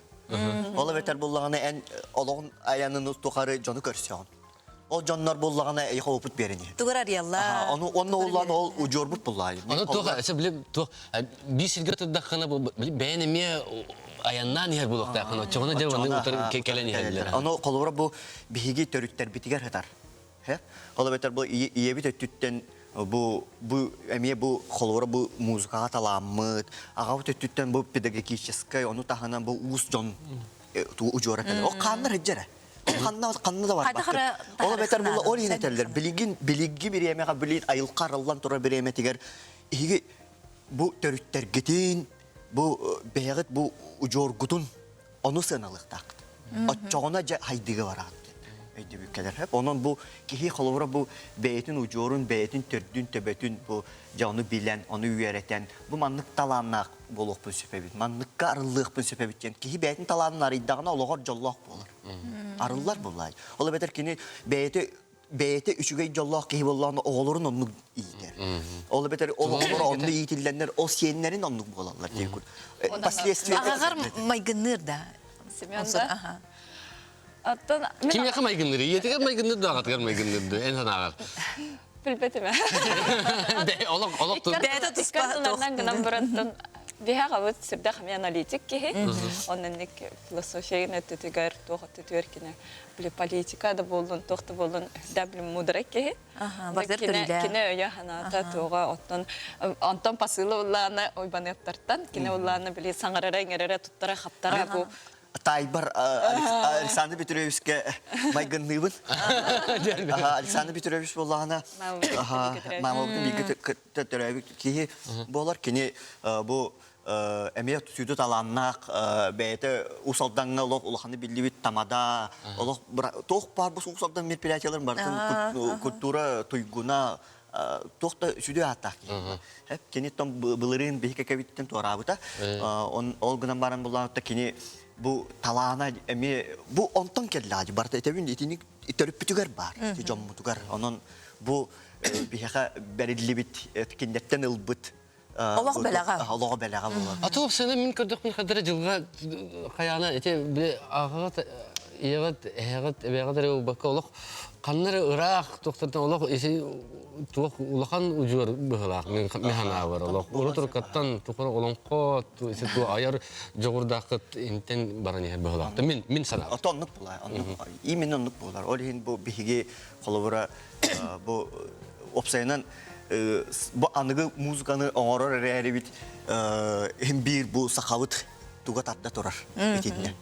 Ол эбэтэр буллаҕына эн олоҕун айанын тухары дьону көрсөҕүн. Ол дьоннор буллаҕына эйиэхэ опыт биэрэн иһэр. Тугар арыйаллар. Ону онно улаан ол удьуорбут буллаайы. Ону туох эсэ били туох биир сиргэ турдаххына бэйэн эмиэ айаннаан иһэр буолуохтааххын оччоҕуна дьэ онну утары кэлэн иһэллэр. Ону холобура бу биһиги төрүттэрбитигэр сытар. Ол эбэтэр бу ийэбит өттүттэн бу бу эмиэ бу холобура бу музыкаҕа талааммыт, аҕабыт өттүттэн бу педагогическай, ону таһынан бу уус дьон удьуора кэлэр. Ол хааннар сылдьар Ханна ханна да барбаккын. Ол эбэтэр була ол иһин этэллэр. Билигин билигги бириэмэҕэ билин айылҕа арыллан турар бириэмэтигэр иһиги бу төрүттэргитин, бу бэйэҕит бу удьуоргутун ону сыаналыахтааххыт. Оччоҕуна дьэ хайдыыга бараҕыт өйдөбүл кэлэр. Онон бу киһи холобура бу бэйэтин удьуорун, бэйэтин төрдүн, төбөтүн бу дьэ ону билэн, ону үөрэтэн, бу маннык талааннаах буолуохпун сөп эбит, манныкка арыллыахпын сөп эбит диэн киһи бэйэтин талаанын арыйдаҕына олоҕор дьоллоох буолар. Арыллар буоллаай. Ол эбэтэр кини бэйэтэ бэйэтэ үчүгэй дьоллоох киһи буоллаҕына оҕолорун оннук иитэр. Ол эбэтэр ол оҕолоро онно иитиллэннэр ол сиэннэрин оннук буолаллар диэн курдук. Последствия Аҕаҕар майгынныыр да. Семен да. Оттон Кимиэхэ майгынныыр? Ийэтигэр майгынныыр да аҕатыгар майгынныыр да эн санааҕар? Билбэтим. Олох олох Бэйэтэ туспа гынан барантан биһэ аҕабыт сүрдээх эмиэ аналитик киһи. Онон философия өттүтүгэр туох өттүтүгэр кини били политика да буоллун, туох да буоллун, да били муударай киһи. Кини өйө санаата туоҕа оттон онтон посыла уллаана ойбаныаттартан кини уллаана били саҥарара иҥэрэрэ туттара хаптара бу Тайбар Александр Петровичка майгынныыбын. Александр Петрович буоллаҕына маамабытын бииргэ төрөөбүт киһи буолар. Кини бу эмиэ сүдү талааннаах бэйэтэ Уус Алдаҥҥа олох улаханы биллибит тамада олох туох баар бу Уус Алдан мероприятияларын барытын культура туйгуна туох да сүдү ааттаах киһи. Кини том былырыын биһи кэкэбиттэн туораабыта. Ол гынан баран булаабыта кини бу талаана эмиэ бу онтон кэллэҕэ барыта этэбин итини төрүппүтүгэр баар дьоммутугар. Онон бу биһиэхэ бэриллибит кинилэртэн ылбыт Олох бэлэҕэ. Олоҕо бэлэҕэ буолар. А то сені мин көрдөхпүн хадара жылга хаяна ити били аҕаҕыт ийэҕит эһэҕит эбэҕит эрэ буолбакка олох ханна эрэ ыраах туохтартан олох ити туох улахан удьуор быһылаах мин ханаабар олох урут уруккаттан тухары олоҥхо ити ту айар дьоҕурдааххыт интен баран иһэр быһылаах мин мин санаабар. Ото оннук буолар оннук именно оннук буолар ол иһин бу биһиги холобура бу уопсайынан бу аныгы музыканы оҥорор эрээрибит иһин биир бу сахабыт туга тарда турар итиннэ.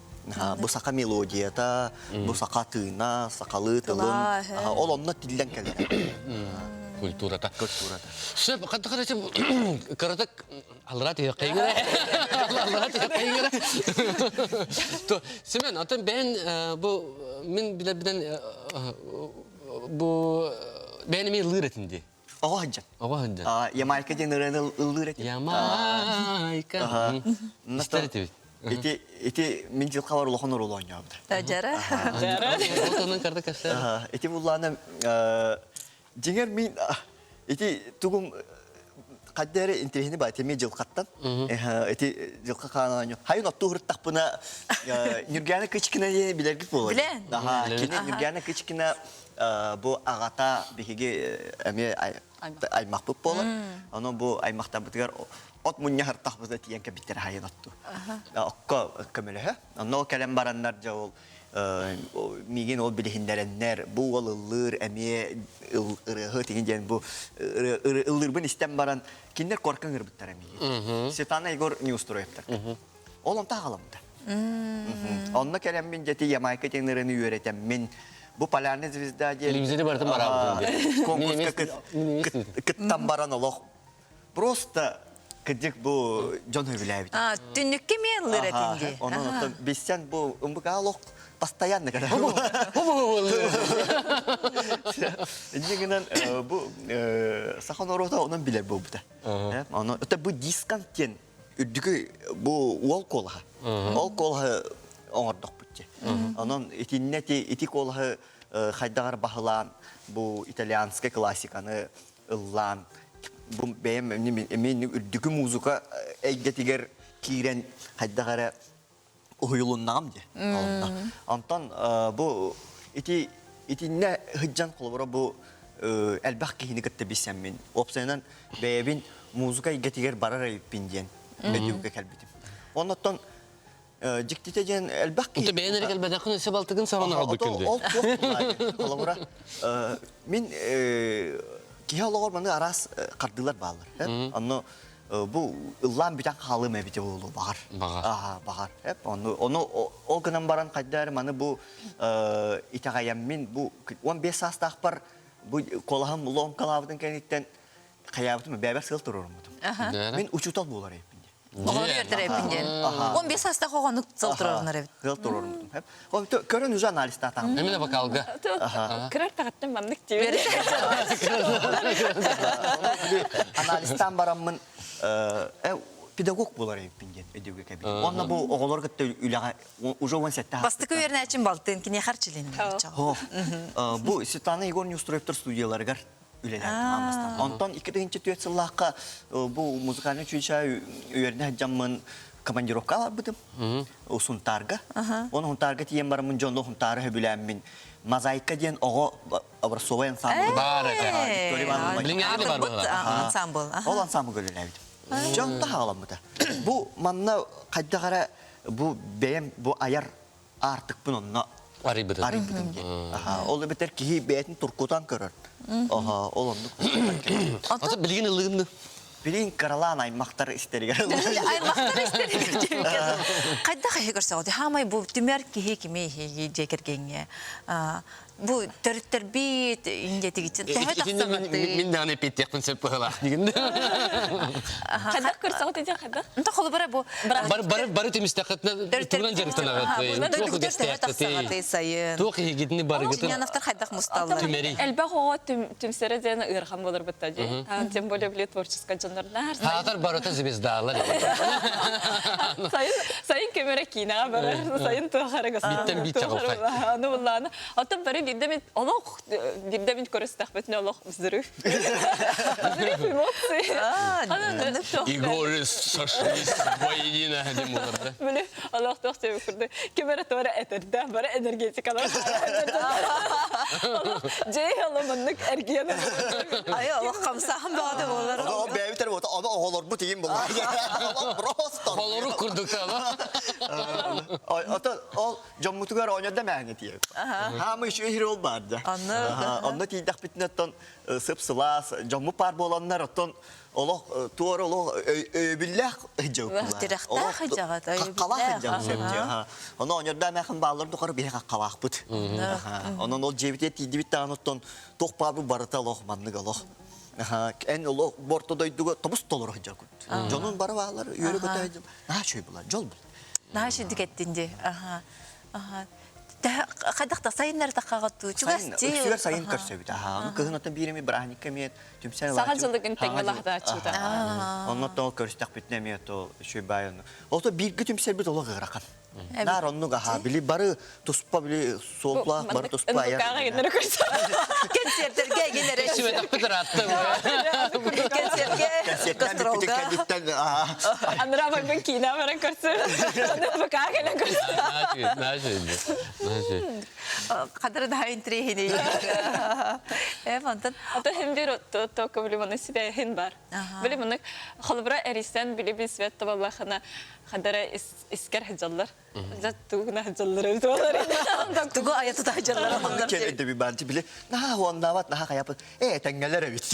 Бу саха мелодията, бу саха тыына, сахалыы тылын, ол онно тиллэн кэлэр. Культурата. Культурата. Сөп, хаттахара кыратык аллара тиһэккэйгэрэ. Аллара тиһэккэйгэрэ. Семен, атын бэйэн бу мин билэрбинэн. бу бэйэни эмиэ ыллыыр этин дии. Оҕо сылдьан. Оҕо сылдьан. Ямайка диэн ырыаны ыллыыр этим. Ямайка. Истэр этибит. Ити ити мин дьылҕабар улахан оруолу оонньообута. Дьара. Ол карта кэпсээн. Ити буллаана дьиҥэр мин ити тугум хайда эрэ интэриэһини баа теми дьылҕаттан ити дьылҕа хаан оонньуу хайын оттуу һырыттахпына Нюргана Кычкина диэни билэргит буолуо Билэн. Кини Нюргана Кычкина бу аҕата биһиги эмиэ аймахпыт буолар. Ону бу аймахтарбытыгар от мунньаһартахпыта тиийэн кэбиттэр хайын отту. Окко көмөлөһө. Онно ол кэлэн бараннар дьэ ол миигин ол билиһиннэрэннэр бу уол ыллыыр эмиэ ырыаһыт тигин диэн бу ыллыырбын истэн баран кинилэр коркаҥ ырбыттара миигин. Светлана Егор Неустроевтар. Ол онто аҕаламмыта. Онно кэлэммин дьэти Ямайка диэн ырыаны үөрэтэммин бу Полярная звезда диэн Телевизоры барытын бараабытын конкурска кыттан баран олох просто кырдьык бу дьон сөбүлээбит. Түннүккэ эмиэ ыллыыр этин дии. Онон оттон билсэн бу ымбык олох постоянно кэлэр. Инньэ гынан бу саха норуота онон билэр буолбута. Онон это бу дискант диэн үрдүкү бу уол куолаһа. Ол куолаһы оҥордохпут дии. Онон итиннэ ити куолаһы хайдаҕар баһылаан бу итальянскай классиканы ыллаан бу бэйэм эмиэ үрдүкү музыка эйгэтигэр киирэн хайдах эрэ уһуйулуннаҕым дии. Онтон бу ити итиннэ сылдьан холобура бу элбэх киһини кытта билсэммин уопсайынан бэйэбин музыка эйгэтигэр барар эбиппин диэн өйдүүргэ кэлбитим. Оннуттан дьиктитэ диэн элбэх киһи... Ото бэйэн эрэ кэлбэтэххин өссө балтыгын саҕана хаалбыккын дии. Ол туох холобура мин киһи олоҕор маны араас хардыылар бааллар. Онно бу ыллаан бүтэн хаалыам эбитэ буолуо баҕар. Баҕар. Аха, баҕар. Ону, ону ол гынан баран хайда эрэ маны бу итэҕэйэммин бу 15 саастаахпар бу куолаһым ломкалаабытын кэнниттэн хайаабытым бэйэбэр сыал туруоруммутум. Мин учуутал буолар эбиппин диэн. Оҕолору үөрдэр эбиппин диэн. 15 саастаах оҕону сыл туруорунар эбит. Сыал туруоруммутум. Көрөн уже анализтаатаҕым. Эмиэ вокалга. Кырар таҕыттан маннык диибин. Анализтаан бараммын педагог буолар эбиппин диэн өйдөбүлгэ кэлбитим. Уонна бу оҕолор кытта үлэҕэ уже 17 Бастакы үөрэнээччим балтын киниэхэ арчылыын. Бу Светлана Егоровна Неустроевтар студияларыгар үлэлээбитим аан бастаан. Онтон 2004 сыллаахха бу музыкальный училище үөрэнэ сылдьаммын командировка аларбытым. Сунтаарга. Оны Сунтаарга тиийэн бараммын дьону Сунтаары сөбүлээммин Мозаика диэн оҕо образцовай ансамбль баар этэ. Билиҥҥээҥи бар быһыылаах. Ансамбл. Ол ансамблга үлэлээбитим. Дьон таһааламмыта. Бу манна хайдах эрэ бу бэйэм бу айар аартыкпын онно арыйбытым. Арыйбытым диэн. Ол эбэтэр киһи бэйэтин туркутан көрөр. Аха, ол оннук. Ата билигин ылыгын Билигин кыралаан аймахтар истэригэр. Аймахтар истэригэр. Хайдах эһи көрсөҕүт? Хаамай бу түмэр киһи кими дьиэ кэргэҥҥэ Бу төрүттэрбит индиэтигитин төһө тахсаҕытый? Мин даҕаны эппиэттиэхпин сөп быһыылаах дигин. Хайдах көрсөҕүт ити хайдах? Онто холобура бу Бары бары бары түмүстэххитинэ тугунан дьарыктанаҕыт? Туох үгэстээххитий? сайын. Туох иһигитини барыгытын Чиняновтар хайдах мусталлар? Түмэрий. Элбэх оҕо түмсэрэ диэн ыарахан буолар бытта дии. Тем более били творческай дьоннордаар. Хаатар барыта звездалар. Сайын сайын көмөрө киинэҕэ барар, сайын туох эрэ Биттэн бит чаҕылхай. Аны буллааны Оттон бары биирдэ мин олох биирдэ мин көрүстэхпитинэ олох взрыв. Взрыв эмоций. И горы сошлись воедино диэн буолар да. Били олох туох диэбит курдук ким эрэ туора этэрдэ бары энергетикалар. Олох дьэй олох маннык эргийэн Ай олох хамсааһын бөҕөтө буолар. Ону бэйэбит эрэ ону оҕолорбут игин буолар. Просто. Холорук курдук да. Ото ол дьоммутугар оонньордо мээҥҥэ тиийэбит. Хаамы үчүгэй иһир ол баар дьэ. Онно тиийдэхпитинэ оттон сып-сылаас дьоммут баар буоланнар оттон олох туора олох өйөбүллээх сылдьабыт. Тирэхтээх сылдьаҕыт, Хаххалаах сылдьабыт сөп Ону оонньордо эмээхин бааллар тухары биһи хаххалаахпыт. Онон ол дьиэбитигэр тиийдибит даҕаны оттон туох баар барыта олох маннык олох. Эн олох борто дойдуга тобус толору сылдьабыт. Дьонун бары бааллар, үөрэ көтө сылдьабыт. Наһаа үчүгэй булар, дьол булар. Наһаа үчүгдүк эттин дии. Аха. Аха. Хайдах да сайыннар таххаҕаттуу чугас дии. Үксүгэр сайын көрсөбүт. Аха, ону кыһын оттон биир эми бырааһынньыкка эмиэ түмсэн Саха дьылыгын тэҥҥэ лаһытааччыта. Онно то көрүстэхпитинэ эмиэ то үчүгэй баай онно. Ото бииргэ түмсэрбит олох ыарахан. Наар оннук аха, били бары туспа били суоллаах бары туспа айар. Концерттерге эгилere. Сүбэтахпыт ыраатта. Концертке, гастролга. Андра багын киинэ баран көрсөр. Бакаа кэлэн көрсөр. Кадыр да интриһини. Э, онтон Ата хим бир тока били маны сибэһин бар. Били маны холбура эристен били билсибет табаллахына хадара искер хыдьаллар. Жат тугуна хыдьаллар туолар. Тугу ая тута хыдьаллар оллар. Кел эдеби барчы били наха хуаннаабат наха каяпыт э тэҥҥэлэр эбит.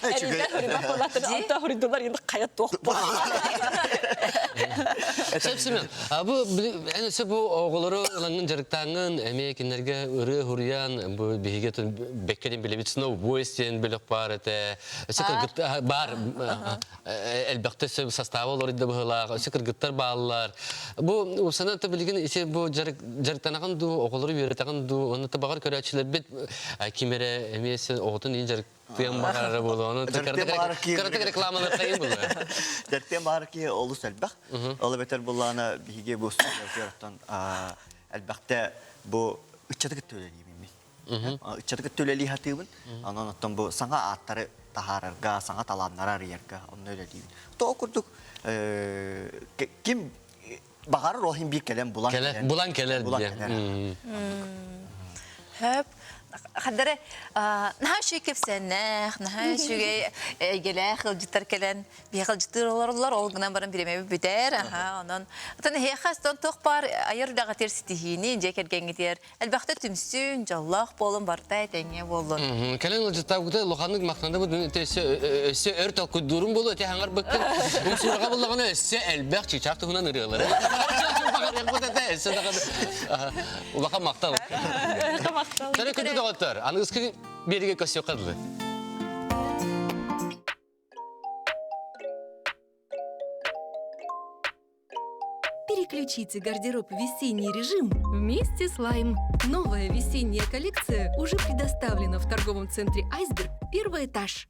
Эридэ хурибат болатын алта хуридулар енді кая туох Сөп Семен, бу эн өссө бу оҕолору ылаҥҥын дьарыктааҥҥын эмиэ кинилэргэ ырыа хуруйан бу биһиги бэккэ билэбит Snow Boys диэн бөлөх баар этэ. Өссө кыргыт бар элбэхтэ состава олордо быһыылаах, өссө кыргыттар бааллар. Бу упсанан та билигин ити бу дьарыктанаҕын дуу, оҕолору үөрэтэҕин дуу, онно табаҕар көрөөччүлэрбит ким эрэ эмиэ сен оҕотун иин дьарыктыан баҕарара буолуо. Ону кыратык рекламалар сайын буолуо. Дьарыктыан баҕарар киһи олус элбэх. Ол эбэтэр буллаана биһиги бу студиябытыгар элбэхтэ бу ыччаты кытта үлэлиибин мин. Ыччаты кытта үлэлии сатыыбын. Онон оттон бу саҥа ааттары таһаарарга, саҥа талааннары арыйарга онно үлэлиибин. Тоҕо курдук ким баҕарар ол иһин биир кэлэн булан кэлэр. Булан кэлэр. Булан кэлэр. Хөп. Хадары наһаа үчүгэй кэпсээннээх, наһаа үчүгэй эйгэлээх ыалдьыттар кэлэн биһиэхэ ыалдьыттыыр олороллор, ол гынан баран бириэмэбит бүтэр. Аха, онон отон эһиэхэ туох баар айар үлэҕитигэр ситиһиини, дьиэ кэргэҥҥитигэр Элбэхтэ түмсүүн, дьоллоох буолун, барыта этэҥҥэ буоллун. Кэлэн ыалдьыттаабыта улаханнык махтанабыт өссө өссө өр толкуйдуурум буолуо ити хаҥарбыккын. Умсуураҕа буллаҕына өссө элбэх чыычаах туһунан ырыалары. Баҕарыахпыт этэ өссө даҕаны улахан махтал. Махтал. Төрө күндү доҕоттор, аныгыскы биэригэ көрсүөххэ дылы. Переключите гардероб в весенний режим вместе с Лайм. Новая весенняя коллекция уже предоставлена в торговом центре «Айсберг» первый этаж.